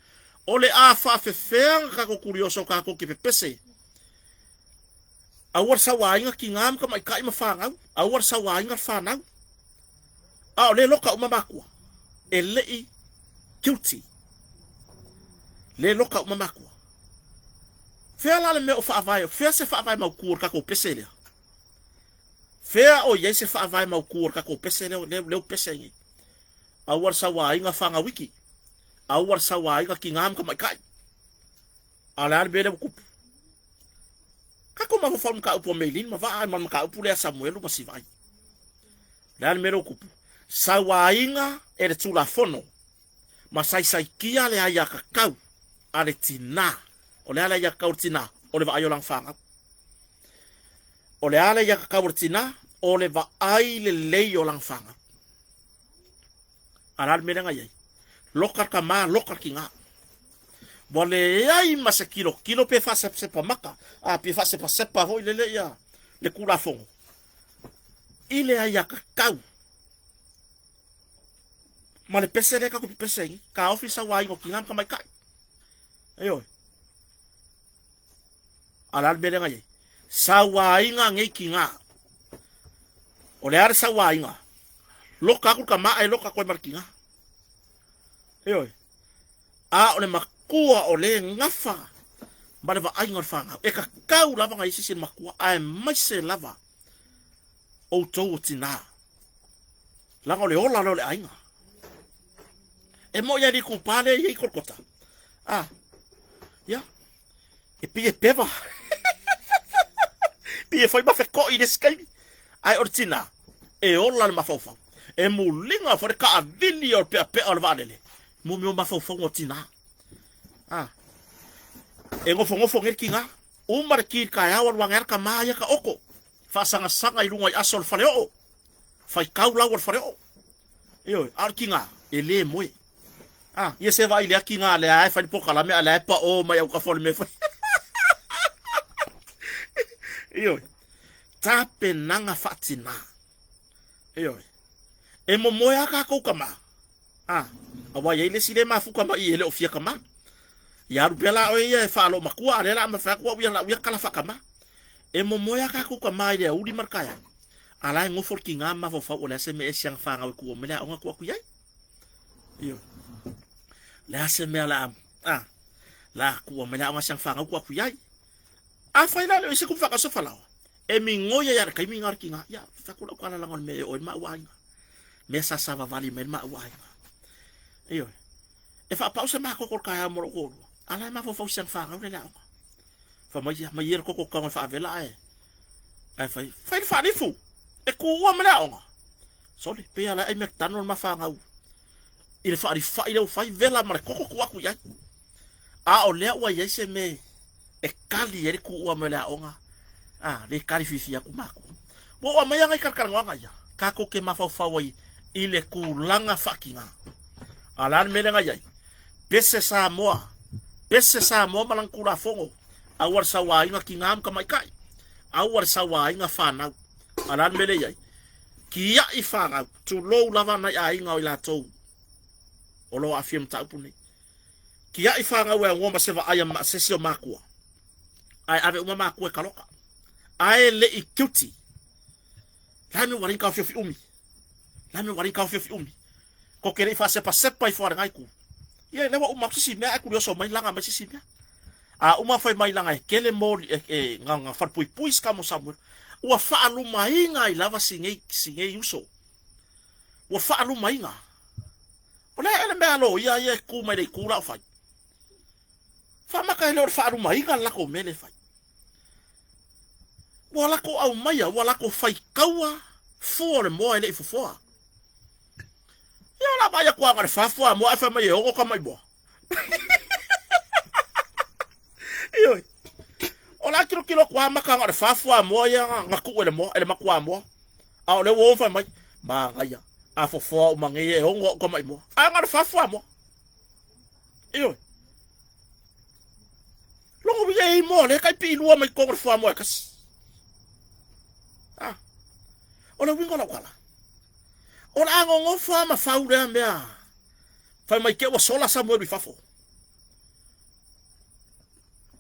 o le a faafefea na tatou tulioso tatou te pepese aua le sauaina tina ma tamaitai ma fanau, aua le sauaina le fanau. A o lea loka uma matua, e le i guilty. Le loka uma matua. Fea la le mea o faavae, fea se faavae mautu o le tatou pese lea? Fea o i ai se faavae mautu o le tatou pese lea, lea, lea ua pese ai nei? Aua le sauaina fanauiki, aua le sauaina tina ma tamaitai. A o le a le mea lea ua tupu? Tatou mafaufau i le mataupu a Meilin ma Vaa ma le mataupu lea a Samuelu ma Sivai. O le a le mea lea ua tupu? Sauaina e le Tulafono ma saisaitia le aiatatau a le tinā. O le a le aiatatau a le tinā? O le vaai o lana fanau. O le a le aiatatau a le tinā? O le vaai lelei o lana fanau. A o le a le mea lea na i ai? Loka le tama, loka le tinā. Ua leai ma se tilotilo pe faasepasepa maka, a pe faasepasepa foi lele ia le Tulafono i le aiatatau ma le pese lea tatou pepese ai nei, taofi sauaina o tina ma tamaitai. Ioe. A o le a le mea lea na i ai? Sauaina nei tina. O le a le sauaina? Loka atu le tama ae loka atu ai ma le tina. Ioe. A o le matua o le gafa ma le vaaiga o le fanau. E tatau lava na i ai se isi matua, aemaise lava outou o tinā. Leaga o le ola lea o le aiga. E moi a likupa lea i ai Kolokota. Ah, ia, e pei e pewa. Pei e fai ma fekoʻi i le isi taimi. Ae o le tinā, e ola le mafaufau. E muliga foi le taavili o le peapea o le vaalele. Mo mea o mafaufauga o tinā. Ah, e nofonofo nei le tinā. Uma le ki i le taeao alu ane lava le tama ia taoto. Faasagasaga i luga i aso o le faleoo. Faitau lau o le faleoo. Ioe, a o le tinā, e le moe. A, ia se vaai i lea tinā lea e fai le polokalame a lea e paʻō mai autafa o le mea e fai. Ioe, tapenaga faatinā. Ioe, e momoe a tatou tama. A, aua e i ai le isi le mafuta mai i e le o fia tama. Ia alu pea la oe ia e faaloomatua, a lea la a mafai atu au ia lau ia tala faatama. E momoe a tatou tama i le aoauli ma le taeao. A la e nofo le tiga ma mafaufau o le a se mea e siaga fanau e tuu mai le aoga tuu atu i ai. Ioe. Le a se mea la a la tuu mai le aoga siaga fanau tuu atu i ai. Afai la le o i se kumu faakau se falaoa, e migoi ai a le taimi lena o le tiga, ia, fai atu lau tala leaga o le mea e oo ai le maua aiga. Mea sa savavali mai le maua aiga. Ioe. E faapau se matou o le taeao mo lou toalua, a la e mafaufau i siaga fanau lea i le aoga. Fai mai, ia, mai ia le koko tago e faavela ae, ae fai, fai le faalifu, e tuua ma le aoga. Sole, pei lava la e ai McDonald ma fanau i le faalifa'i lea ua fai, vela ma le koko tuu atu i ai. A o lea ua i ai se mea e kali ai le tuua mai o le aoga, a, le kali fiafia atu matou. Ua oo mai lava nai talatalanoaga ia, tatou te mafaufau ai i le tulaga faatinā. A o le a le mea lea na i ai? Pese Samoa, pese Samoa ma lana Tulafono, aua le sauaina tinā ma tamaitai, aua le sauaina fanau. A o le a le mea lea e i ai? Kiaʻi fanau, tulou lava nai aiga o i latou o lo o aafia i mataupu nei. Kiaʻi fanau e aunoa ma se vaai a se isi o matua, ae ave uma matua e kaloka. Ae le i guilty. La me ua le taofiofi umi. La me ua le taofiofi umi. Ko ke le i faasepasepa ifo a lena itu. Ia lea ua uma atu se isi mea ae tulioso mai laga mai se isi mea. A uma fai mai laga e tele moli e, e nga, nga falepuipui se tama o Samuel. Ua faalumaina ai lava si nei, si nei uso. Ua faalumaina. O le a ea le mea a loia ia e tu mai le itu la o fai? Faamata e le o le faalumaina le latou mea lea e fai. Ua latou aumaia, ua latou faitaua fua o le moa e le i fofoa. Ia o la vaai atu lava na o le fa fuamoa ae fai mai e ono tama i moa. Ioe. O le a tilotilo atu lava maka na o le fa fuamoa ia na tuu e le moa, e le matuamoa. A o lea ua o fai mai, manaia, a fofoa uma nei e ono au tamai moa. Ae na o le fa fuamoa. Ioe. Logo uiga e i moa lea tai piilua mai totonu o le fuamoa e tasi. Ah. O le uiga o lau tala, o le a nonofo lava ma fau lea mea fai mai te ua sola Samuelu i fafo.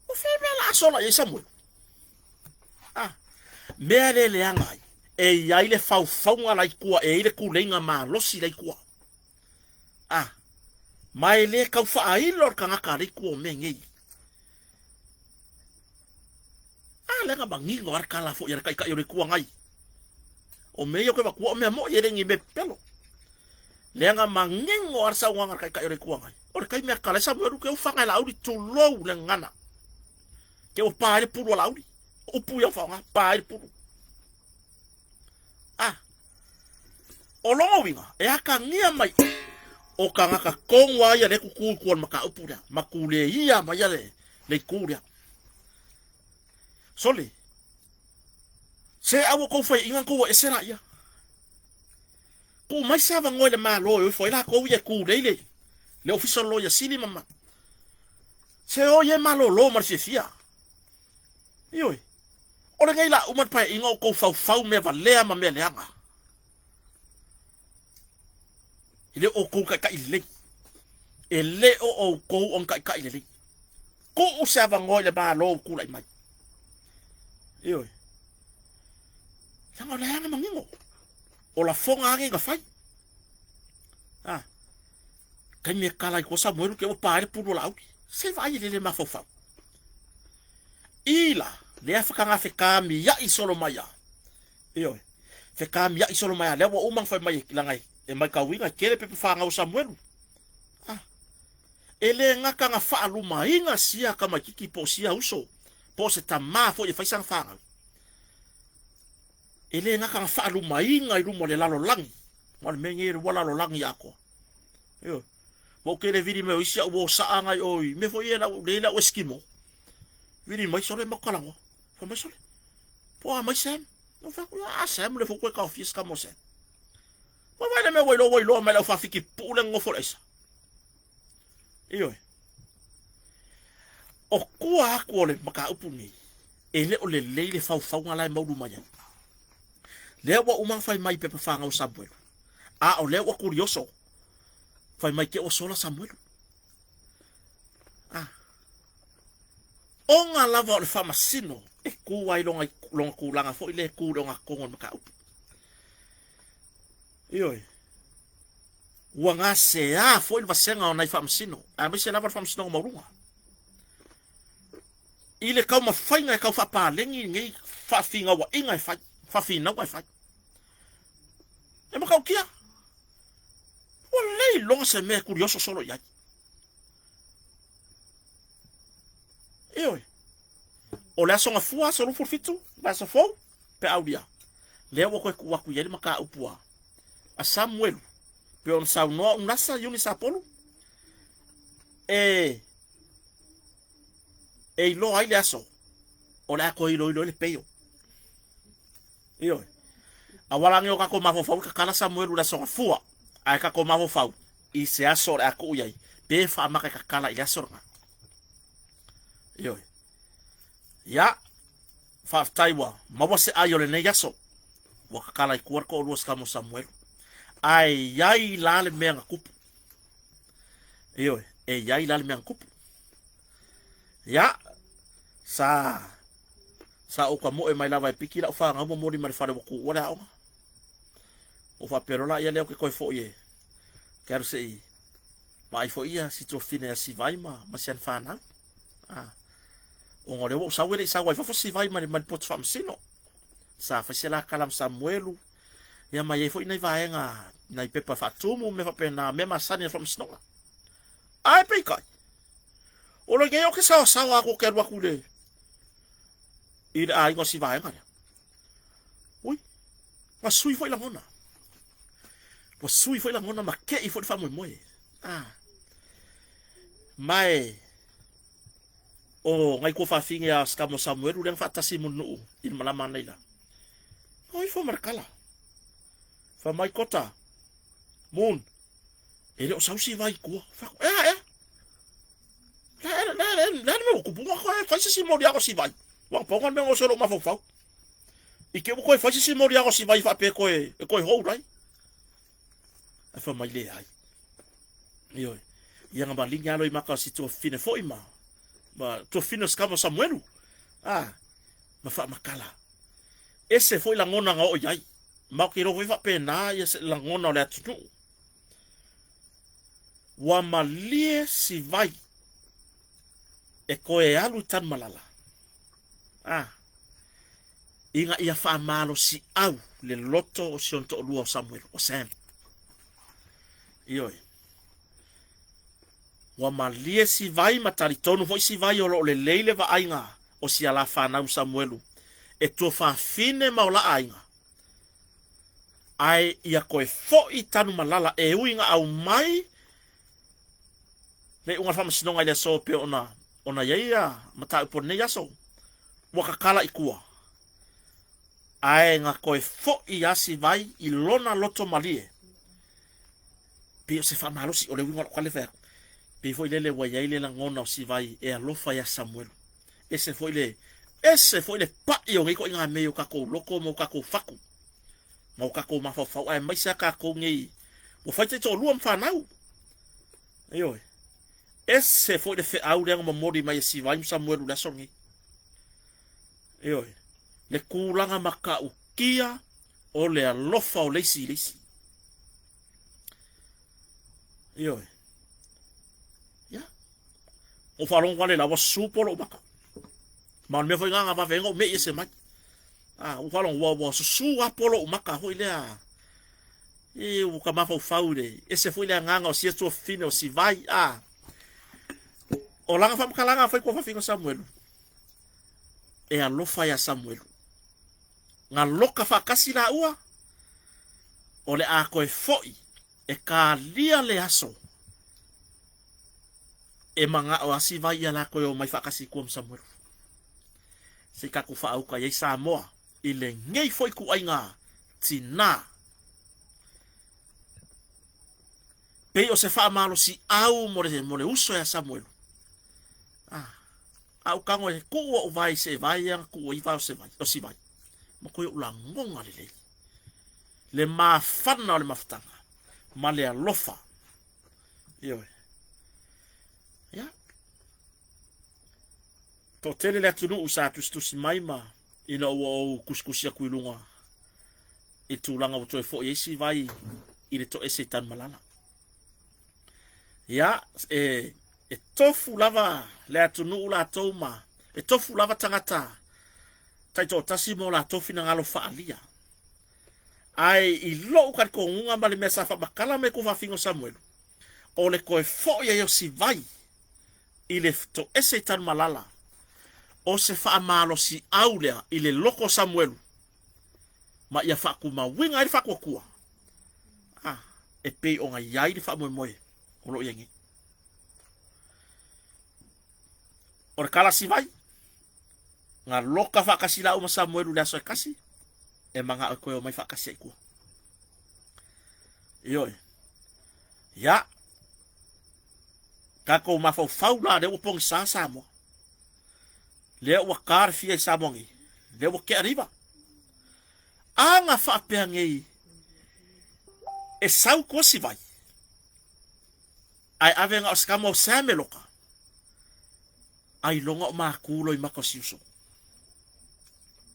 O fea mea la a sola i ai Samuelu? Ah. Mea le leaga ai, e i ai le faufauga la i tua, e i ai le tuleiga malosi la i tua. Ah. Ma e le tau faailo le tagata a le itu o mea nei. A lea na manino lava le tala foi a le Taitai o le Itu Agai. O mea ia ou te avatua o mea moi e le ni mea pepelo. Lea na manino lava le saunoaga a le Taitai o le Itu Agai. O le taimi a tatala ai Samuelu ke ufaga e Laauli tulou le gagana. Ke ua pa ai le pulu a Laauli. O upu ia ua faaaoga, pa ai le pulu. A o lona uiga, e atagia mai o tagata tonu lava ia lea e tutu i tua o le mataupu lea, ma tuleia mai ia le itu lea. Sole, se aua tou faiaina na tou ese laia. Tuu mai se avanoa i le Malo e o ifo ai latou ia e tulei le, le Ofisa o le Loia Sili ma, ma se o ia e malolo ma le fiafia. Ioe. O lenei la uma le paeaiga o tou faufau mea valea ma mea leaga. E le o outou taitai lelei. E le o outou o ni taitai lelei. Tuu se avanoa i le Malo ua tulai mai. Ioe. Leaga o le aga manino. O lafoga age na fai. Ah. Taimi e kala i kua Samuelu ke ua pa ai le pulu o Laauli. Se vaai e lele mafaufau. I la, lea whakangawhekāmiaʻi solo mai a. Ioe. Whekāmiaʻi solo mai a. Lea ua uma na fai mai langa e maitauina e tele pepa whāngau o Samuelu. Ah. E le gata na whaalumaina sia tamaititi po o sia uso, po o se tamā foi e fai sana whāngau. E le gata na whaalumaina i luma o le lalolagi. Ma o le mea nei ua lalolagi atoa. Ioe. Ma ou tele vili mai o isi au o saa ngai o i mea foi ia lau le lau Eskimo. Vili mai sole ma kalangwa. Fa mai sole. Po a mai Sam. No fa ku a Sam le fo ko ka office ka mo Sam. Ma vai le mea wai lo wai lo mai lau fa fiki pu le ngofo le aisa. Ioe. O kua aku o le mataupu nei, e le o lelei le faufauga la e maulu mai ai. Lea ua uma fai mai pepa whangau Samuelu. A o lea ua kurioso. Fai mai ke ua sola Samuelu. Ah. Ona lava o le faamasino e ku ai longa, longa kūlanga foi le ku le onga kongo le mataupu. Ioe. Ua gasea foi le vasega o nai faamasino, aemaise lava le Faamasinoga Maualuga. I le taumafaiga e tau faapaleni lenei faafinauaiga e fai, faafinauga e fai. E matautia, ua le iloga se mea e kulioso solo i ai. Ioe, o le aso gafua, aso 27, vaiaso fou, pe aulia. Lea ua toe tuu atu i ai le mataupu a a Samuelu, pei ona saunoa Unasa Iuni Sapolu, e e iloa ai le aso o le a toe iloilo ai le peio. Ioe. Aua la ne o tatou mafaufau i tatala Samuelu i le aso gafua, ae tatou mafaufau i se aso o le a tuu i ai, pe faamata e tatala i le aso lena. Ioe. Ia, faafetai ua maua se ai o lenei aso. Ua tatala i tua le toalua o si tama o Samuelu. Ae i ai la le mea na tupu. Ioe, e i ai la le mea na tupu. Ia, sa sa ou tamoe mai lava e piki lau fanau momoli mai le fale ua tuua le aoga. Ou faapea loa laia lea ou te toe foi e ke alu se i vaai foi ia si tuafafine ia Sivai ma, ma si ana fanau. Ah. Ona o lea ua ou sau e le i sau ai fafo Sivai ma le, ma le poto faamasino. Sa fai se la tala ma Samuelu, ia ma i ai foi nai vaega, nai pepa faatumu, mea faapena, mea masani a le faamasinoga. Ae peitai, o lenei ou te saosaoa atu ou te alu atu i le, i le aiga o si vaega lea. Ui, na sui foi lagona. Ua sui foi lagona ma kei foi le faamoemoe. Ah. Ma e, O ngai kua fafine a Sikamo Samuelu lea na faatasi i Mulinuu i le malama anei la. O ifo ma le kala. Fa mai kota. Moon. E le o sausi vai kua. Fa ea ea. La la la la la me ku bunga ko e fai se si mori ako si vai. Wa ponga me ngo solo mafaufau. I ke ko e fai se si mori ako si vai fa pe ko e ko e hou rai. E fa mai le ai. Ioe. Ia nga malingi alo i maka o si tuafafine foi ma, ma tuafafine o Sikama o Samuelu. Ah, ma faamakala. Ese foi lagona nga oo i ai. Ma o ke iloa foi faapena ia se lagona o le atunuu. Ua malie si vai e koe alu i Tanumalala. Ah, ina ia faamalosiau le loto o si ona toalua o Samuelu, o Sam. Ioe. Ua malie si vai ma talitonu foi si vai o lo o lelei le vaaiga o si ala fanau Samuelu e tuafafine ma o la aiga. Ae ia koe foi Tanumalala e ui na aumai le iuga o le faamasinoga i le aso pei ona ona i ai ia mataupu o lenei aso. Ua kakala i kua. Ae na koe foi asi vai i lona loto malie. Pei o se faamalosi, o le uiga o lau tala e fai atu. Pei foi lele ua i ai le lagona o Sivai e alofa ia Samuelu. Ese foi le, ese foi le paʻi o nei ituaiga mea i o tatou loto ma o tatou fatu ma o tatou mafaufau, aemaise lava tatou nei ua fai taitoalua ma fanau. Ioe. Ese foi le feau lea na momoli mai e Sivai ma Samuelu i le aso lenei. Ioe. Le tulaga matautia o le alofa o le isi i le isi. Ioe. Ia. O faalogo wale la ua susu polo maka. Ma o le mea foi ngā vave ngau me i ese mai. Ah, ua faalogo ua ua susu a polo maka foi lea. E ua ka mafaufau le ese foi le agaga o sia tuafafine o Sivai. Ah. O lana faamatalaga fai tuafafine o Samuelu. E alofa ia Samuelu. Nga loka faatasi laua, o le a toe foi e kalia le aso e manao a Sivai ia latou e omai faatasi i tua ma Samuelu. Se i tatou faauka i ai Samoa i lenei foi ituaiga tinā. Pei o se faamalosiau mo le, mo le uso ia Samuelu. Ah. A ou tago e kuu oʻu vae i se vae ia na kuu ai vae o se vai, o Sivai. Ma koe oʻu lagona lelei. Le mafana o le mafutaga ma le alofa. Ioe. Ia. Toatele le atunuu sa tusitusi mai ma ina ua ou tusitusi atu i luga i tulaga ua toe foi ai Sivai i le toese i Tanumalala. Ia, e, e tofu lava le atunuu latou ma e tofu lava tagata taitoatasi mo latou finagalo faaalia. Ae i lou talitonuga ma le mea sa faamatala mai ku faafiga o Samuelu, o le toe foi ai o Sivai i le toese i Tanumalala, o se faamalosiau lea i le loko o Samuelu, ma ia faatumauina ai le faatuatua. Ah, e pei ona i ai le faamoemoe o lo o i ai nei. O le tala Sivai, na loka faatasi lāua ma Samuelu i le aso e kasi, e manao e toe omai faatasi ai i tua. Ioe. Ia, tatou mafaufau la lea ua pogisa Samoa. Lea ua ka le fia i Samoa nei. Lea ua tea le iva. A na faapea nei e sau tua Sivai, ae ave na o se tama o Sameloka, ailoga o maku loi maka o si uso.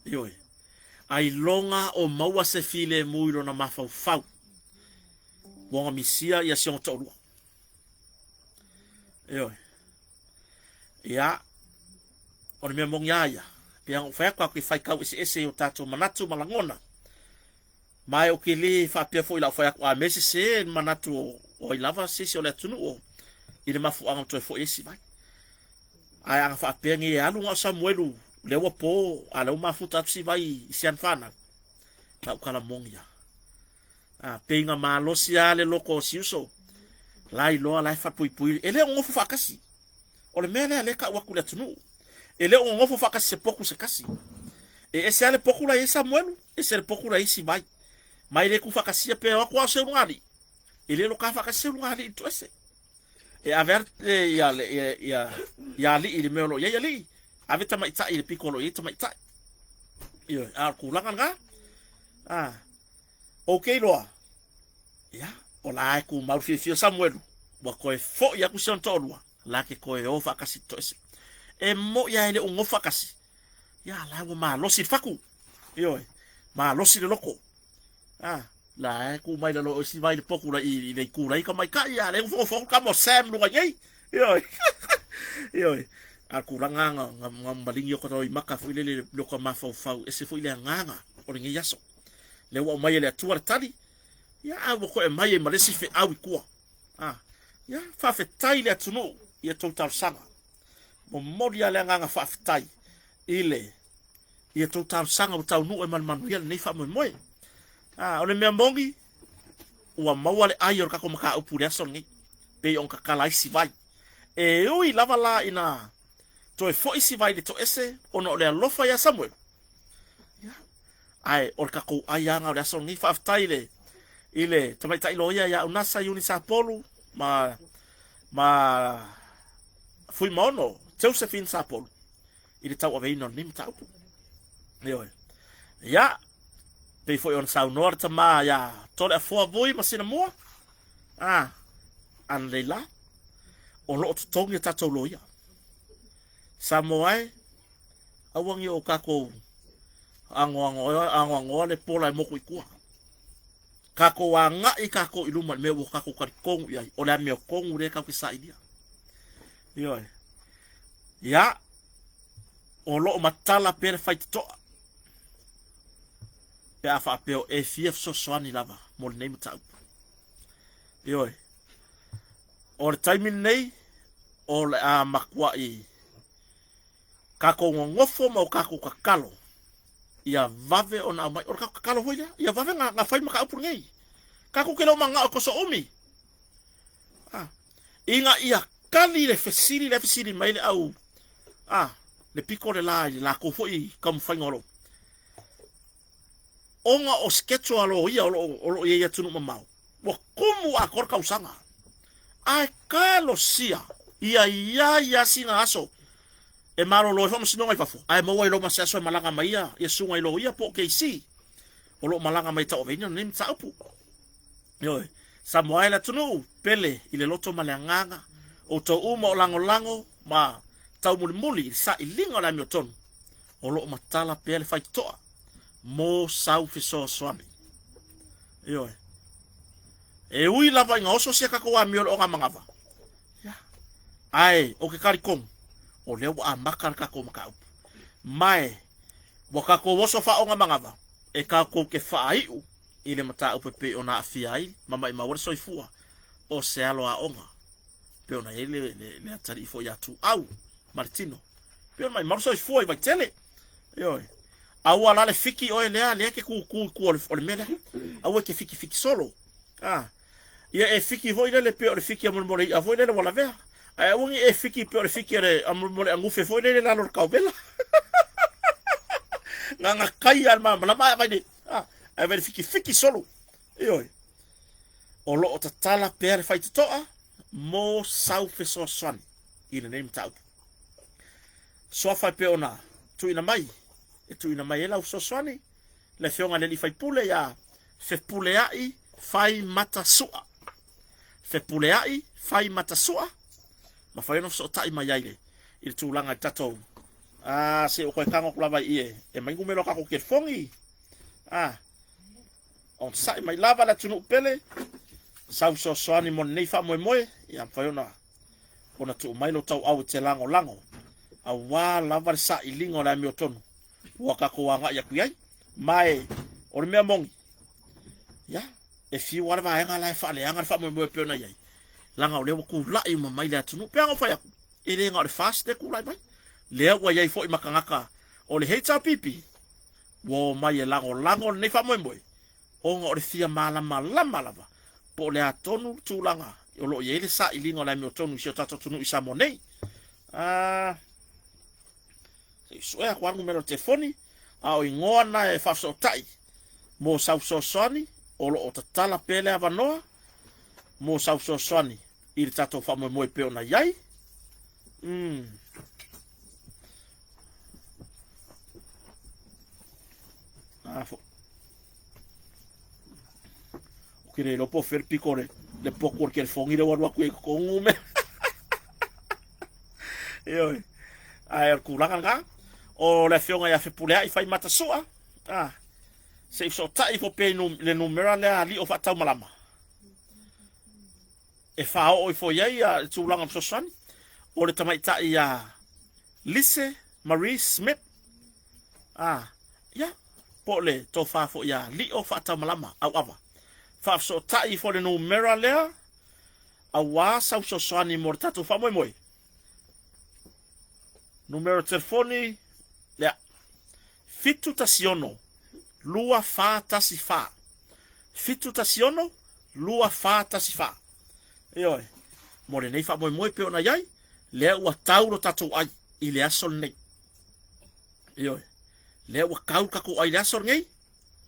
Ioe. Ailoga o maua se filemu i lona mafaufau. Ua na misia ia si ona toalua. Ioe. Ia, o le mea moni a ia, pei ona ou fai atu, tatou te faitau eseese i o tatou manatu ma lagona. Ma e ou te le faapea foi i lau fai atu, a mea e sese le manatu o ai lava se isi o le atunuu o i le mafuaaga ua toe foi ai Sivai. Ae ana faapea nei e alu na o Samuelu lea ua po, a lea ua mafuta atu Sivai i si ana fanau, lau tala moni ia. A, pei na malosi lava le loko o si uso, la iloa la e faapuipui, e le o nofo faatasi. O le mea lea lea e tau atu i le atunuu. E le o gogofo faatasi se potu se tasi. E ese lava le potu la e i ai Samuelu, ese le potu la e i ai Sivai. Ma e le tuufaatasia pe o atu lava o se ulugalii, e le loka faatasi se ulugalii i le toese. E ave lava ia, ia, ia, ia alii i le mea o lo o i ai alii, ave tamaitai i le pito o lo o i ai tamaitai. Ioe, a o le tulaga lena. A, ou te iloa, ia, o la e tumau le fiafia o Samuelu, ua toe foi atu si ona toalua, la te toe o faatasi i le toese. E moi lava e le o nofo faatasi, ia, la ua malosi le fatu. Ioe, malosi le loto. A, la e tu mai lalo o isi vai le potu la i le itu lai tamaitai, a le nofonofo atu tama o Sam luga i nei. Ioe. Ioe. A o le tulaga na, na, na maligi o ka roimata foi lele le o ka mafaufau, ese foi le agaga o lenei aso. Lea ua aumai e le Atua le tali, ia a ua toe aumai ai ma le isi feau i tua. A, ia, faafetai i le atunuu i a tou talosaga. Momoli lava le agaga faafetai i le i a tou talosaga ua taunuu ai ma le manuia lenei faamoemoe. A, o le mea moni, ua maua le ai o le tatou mataupu i le aso lenei, pei ona tatala ai Sivai. E ui lava la ina toe foi Sivai i le toese ona o le alofa ia Samuelu, ia, ae o le tatou ai lava o le aso lenei. Faafetai i le, i le tamaitai loia ia Unasa Iuni Sapolu ma, ma Fuimaono Josephine Sapolu i le tauaveina o lenei mataupu. Ioe. Ia, pei foi ona saunoa le tama ia Toleafoa Vui ma Sinamua, a, ananei la, o lo o totogi a tatou loia. Samoa e, aua ne i o tatou anoanoa, anoanoa le pola e motu i tua. Tatou agai tatou i luma i le mea ua tatou talitonu i ai, o le amiotonu lea tatou te sailia. Ioe. Ia, o lo o matala pea le faitotoa pe a faapea o e fia fesoasoani lava mo lenei mataupu. Ioe. O le taimi lenei, o le a matuai tatou nonofo ma o tatou tatalo ia vave ona aumai. O le tatou tatalo foi lea, ia vave na, na fai mataupu lenei. Tatou te le o manao e toso umi. Ah, ina ia tali le fesili lea fesili mai le au, ah, le pito le la i le latou foi taumafaiga o lo ona o schedule a loia o lo o lo o i ai i atunuu mamao, ua tumu atoa le tausaga. Ae talosia ia ia ia sina aso e malolo ai faamasinoga i fafo, ae maua ai loa ma se aso e malaga mai ia, ia susuga i loia po o KC o lo o malaga mai e tauaveina lenei mataupu. Ioe, Samoa e le atunuu pele i le loto ma le agaga, outou uma o lagolago ma taumulimuli i le sailiga o le amiotonu, o lo o matala pea le faitotoa mo sau fesoasoani. Ioe. E ui lava ina oso sia tatou amio i le ogamanava, ia, ae o ke talitonu, o lea ua amata le tatou mataupu. Ma e, ua tatou oso faaogamanava, e tatou te faaiu i le mataupu e pei ona aafia ai ma maimau ai le soifua o se alo aoga, pei ona i ai le, le, le atalii foi ia Tuau ma le tino. Pei ona maimau le soifua i Vaitele. Ioe. Aua la le fiki oe lea, lea ke kūkū i tua o le mea lea. Aua e te fikifiki solo. Ah. Ia e fiki foi lele pei o le fiki a molemole i'a foi lele ua lavea. Ae aua ne i e fiki pei o le fiki a le a molemole agufe foi lele i lalo o le kaovela. Nganga kai a le malamalama ae avai le ah, ae avai le fikifiki solo. Ioe. O lo o tatala pea le faitotoa mo sau fesoasoani i lenei mataupu. Suafa e pei ona tuuina mai, e tuuina mai ai lau fesoasoani, le Afioga i le Alii Faipule ia Fepuleai Faimatasua. Fepuleai Faimatasua, mafai ona fesootai mai ai i le tulaga i tatou a se o koe tago atu lava i e, e mai numera o tatou telefoni. A, onosai mai lava le atunuu pele, sau fesoasoani mo lenei faamoemoe, ia mafai ona ona tuu mai lou tauau e te lagolago aua lava le sailiga o le amiotonu ua tatou agai atu i ai. Ma e, o le mea moni, ia, e fiu lava le vaega la e faaleaga le faamoemoe e pei ona i ai, leaga o lea ua tulai uma mai le atunuu. Pei ona ou fai atu, e le na o le FAST lea e tulai mai, lea ua i ai foi ma tagata o le HRPP ua omai e lagolago lenei faamoemoe, ona o le fia malamalama lava po o le a tonu le tulaga o lo o i ai le sailiga o le amiotonu i si o tatou atunuu i Samoa nei. Ah. Se i sue atu lava le numera o le telefoni, a o igoa na e faafesootai mo sau fesoasoani, o lo o tatala pea le avanoa mo sau fesoasoani i le tatou faamoemoe e pei ona i ai. Mm. A fo. O ke le iloa po o fea le piko o le, le poku o le telefoni lea ua alu atu i ai totonu me. Ioe. Ae o le tulaga lena. O le afioga ia Fepuleai Faimata Sua, ah, se i fesootai ifo pea i le numera lea a Lio Faataumalama e faaoo ifo i ai le tulaga o fesoasoani. O le tamaitai ia Lise Marie Smith, ah, ia, po o le tofa foi ia Lio Faataumalama Auava. Faafesootai ifo le numera lea aua sau fesoasoani mo le tatou faamoemoe. Numera telefoni lea, 716 2414. 716 2414. Ioe, mo lenei faamoemoe pei ona i ai, lea ua tau lo tatou ai i le aso lenei. Ioe, lea ua tau le tatou ai i le aso lenei,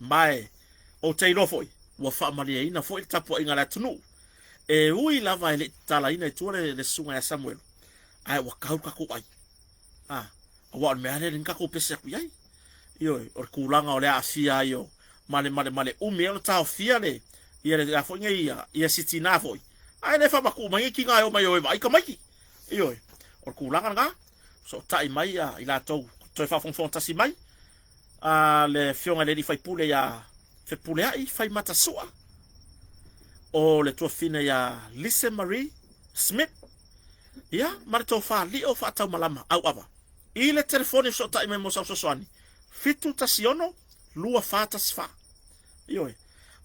ma e ou te iloa foi, ua faamalieina foi le tapuaiga a le atunuu. E ui lava e le i tatalaina i tua le, le susuga ia Samuelu, ae ua tau le tatou ai. A, aua o le mea lea le tatou pese atu i ai. Ioe, o le tulaga o le aafia ai o ma le, ma le, ma le umi ai ona taofia le, ia le, a foi nei, ia, ia si tinā foi. Ae le faamatuu mai nei tinā e omai o e vaai tamaiti. Ioe, o le tulaga lena, sootai mai ia i latou toe faafogafoga tasi mai, a le afioga i le alii faipule ia Fepuleai Faimata Sua, o le tuafafine ia Lise Marie Smith, ia, ma le tofa Lio Faataumalama Auava, i le telefoni e fesootai mai mo sau fesoasoani, 716 2414. Ioe.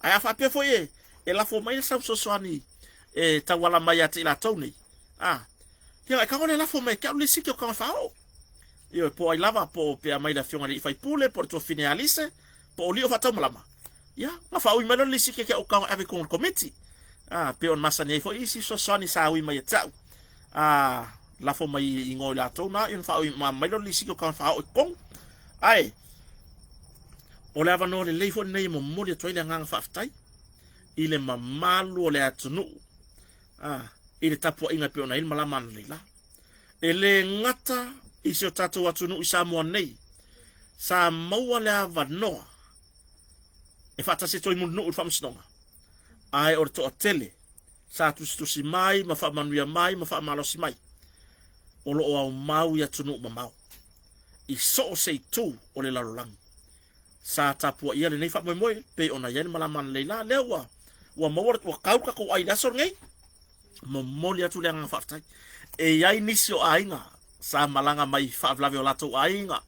Ae a faapea foi e, e lafo mai sau fesoasoani e tauala mai ia te i latou nei, a, ia, e tago le lafo mai e te au le lisiti o tago e faaoo. Ioe, po o ai lava, po o pe aumai le afioga i le alii faipule, po o le tuafafine ia Lise, po o Lio Faataumalama, ia, ona faaui mai lea o le lisiti e te au tago e ave i totonu o le komiti. A, pei ona masani ai foi isi fesoasoani sa ui mai ia te au. A, lafo mai i igoa o i latou na, ia ona faaui mai lea o le lisiti o tago e faaoo i totonu. Ae, o le avanoa lelei foi lenei e momoli atu ai le agaga faafetai i le mamalu o le atunuu, a, i le tapuaiga e pei ona i ai le malama analeila. E le gata i si o tatou atunuu i Samoa nei, sa maua le avanoa e faatasi atu ai Mulinuu i le Faamasinoga, ae o le toatele sa tusitusi mai ma faamanuia mai ma faamalosi mai, o lo o aumau i atunuu mamao i so o se itu o le lalolagi. Sa tapuaia lenei faamoemoe pei ona i ai le malama analeila lea ua ua maua ua kau le tatou ai i le aso lenei. Momoli atu le agaga faafetai. E i ai nisi o aiga sa malaga mai i faalavelave o latou aiga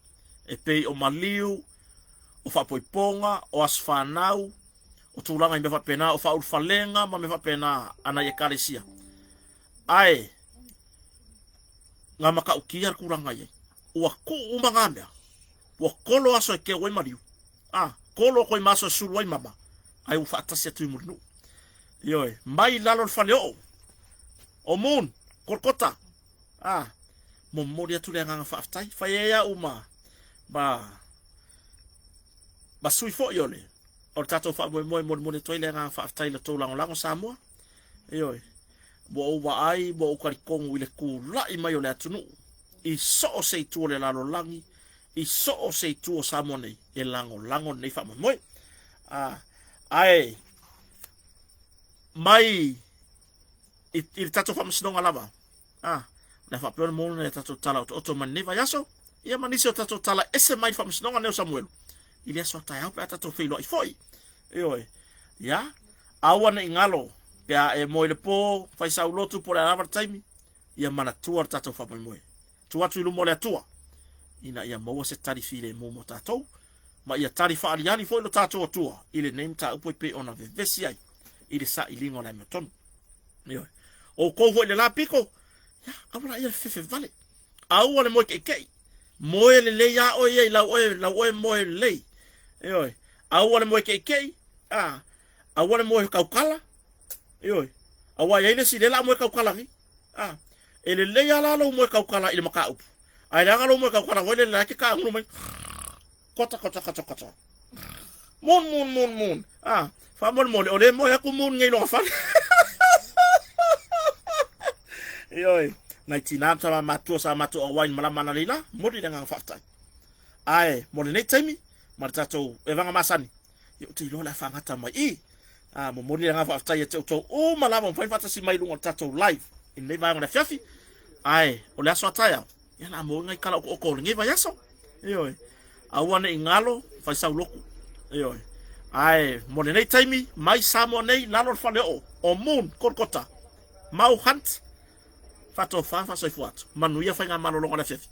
e pei o maliu, o faapoipoga, o aso fanau, o tulaga i mea faapena, o faaulufalega ma mea faapena a nai ekalesia. Ae na matautia le tulaga i ai. Ua tuu uma na mea. Ua kolo aso e keu ai maliu. A, kolo atu ai ma aso e sulu ai mama. Ae ua faatasi atu i Mulinuu. Ioe, mai lalo o le faleoo o Moon, Kolkota. A, momoli atu le agaga faafetai. Fai ai au ma, ma, ma sui foi o le, o le tatou faamoemoe molimoli atu ai le agaga faafetai i la tou lagolago Samoa. Ioe, ua ou vaai, ua ou talitonu i le tulai mai o le atunuu i so o se itu o le lalolagi, i so o se itu o Samoa nei, e lagolago lenei faamoemoe. A, ae mai i, i le tatou faamasinoga lava, a, le a faapea ona maua nai a tatou tala otooto mai lenei vaiaso, ia ma nisi o tatou tala ese mai le faamasinoga nei o Samuelu, i le aso a taeao pe a tatou feiloai foi. Ioe, ia, aua ne i galo, pe a e moe i le po, fai sau lotu po o le a lava le taimi, ia manatua le tatou faamoemoe. Tuu atu i luma o le Atua, ina ia maua se tali filemu mo tatou, ma ia tali faaaliali foi lo tatou Atua i lenei mataupu e pei ona vevesi ai i le sailiga o le amiotonu. Ioe. Outou foi i le la pito, ia, aua laia le fefe vale. Aua le moe ke'ike'i. Moe lelei a oe ia i lau oe, lau oe moe lelei. Ioe. Aua le moe ke'ike'i, a, aua le moe taukala. Ioe. Aua e i ai le isi lea la moe taukala nei. A, e lelei lava la lou moe taukala i le mataupu. Ae leaga lou moe tautala foi lele la e te taagulu mai. Kota, kota, kota, kota. Moon, moon, moon, moon. Ah, faamolemole, o lea e moe atu Moon nei i lona fale. Ioe, nai tinā ma tama matua sa matou auai i le malama analeila, momoli le agaga faafetai. Ae, mo lenei taimi, ma le tatou evaga masani, ia ou te iloa o le a faagata mai i. Ah, momoli le agaga faafetai ia te outou uma lava ua mafai ona faatasi mai i luga o le tatou live i lenei vaega o le afiafi. Ae, o le aso a taeao, ia o le a maua ai nai tala otoooto o lenei vaiaso. Ioe. Aua ne i galo, fai sau lotu. Ioe. Ae mo lenei taimi, mai Samoa nei, lalo le faleoo o Moon Kolkota, Mau Hunt, faatofa, faasoifua atu. Manuia faigamalologa o le afiafi.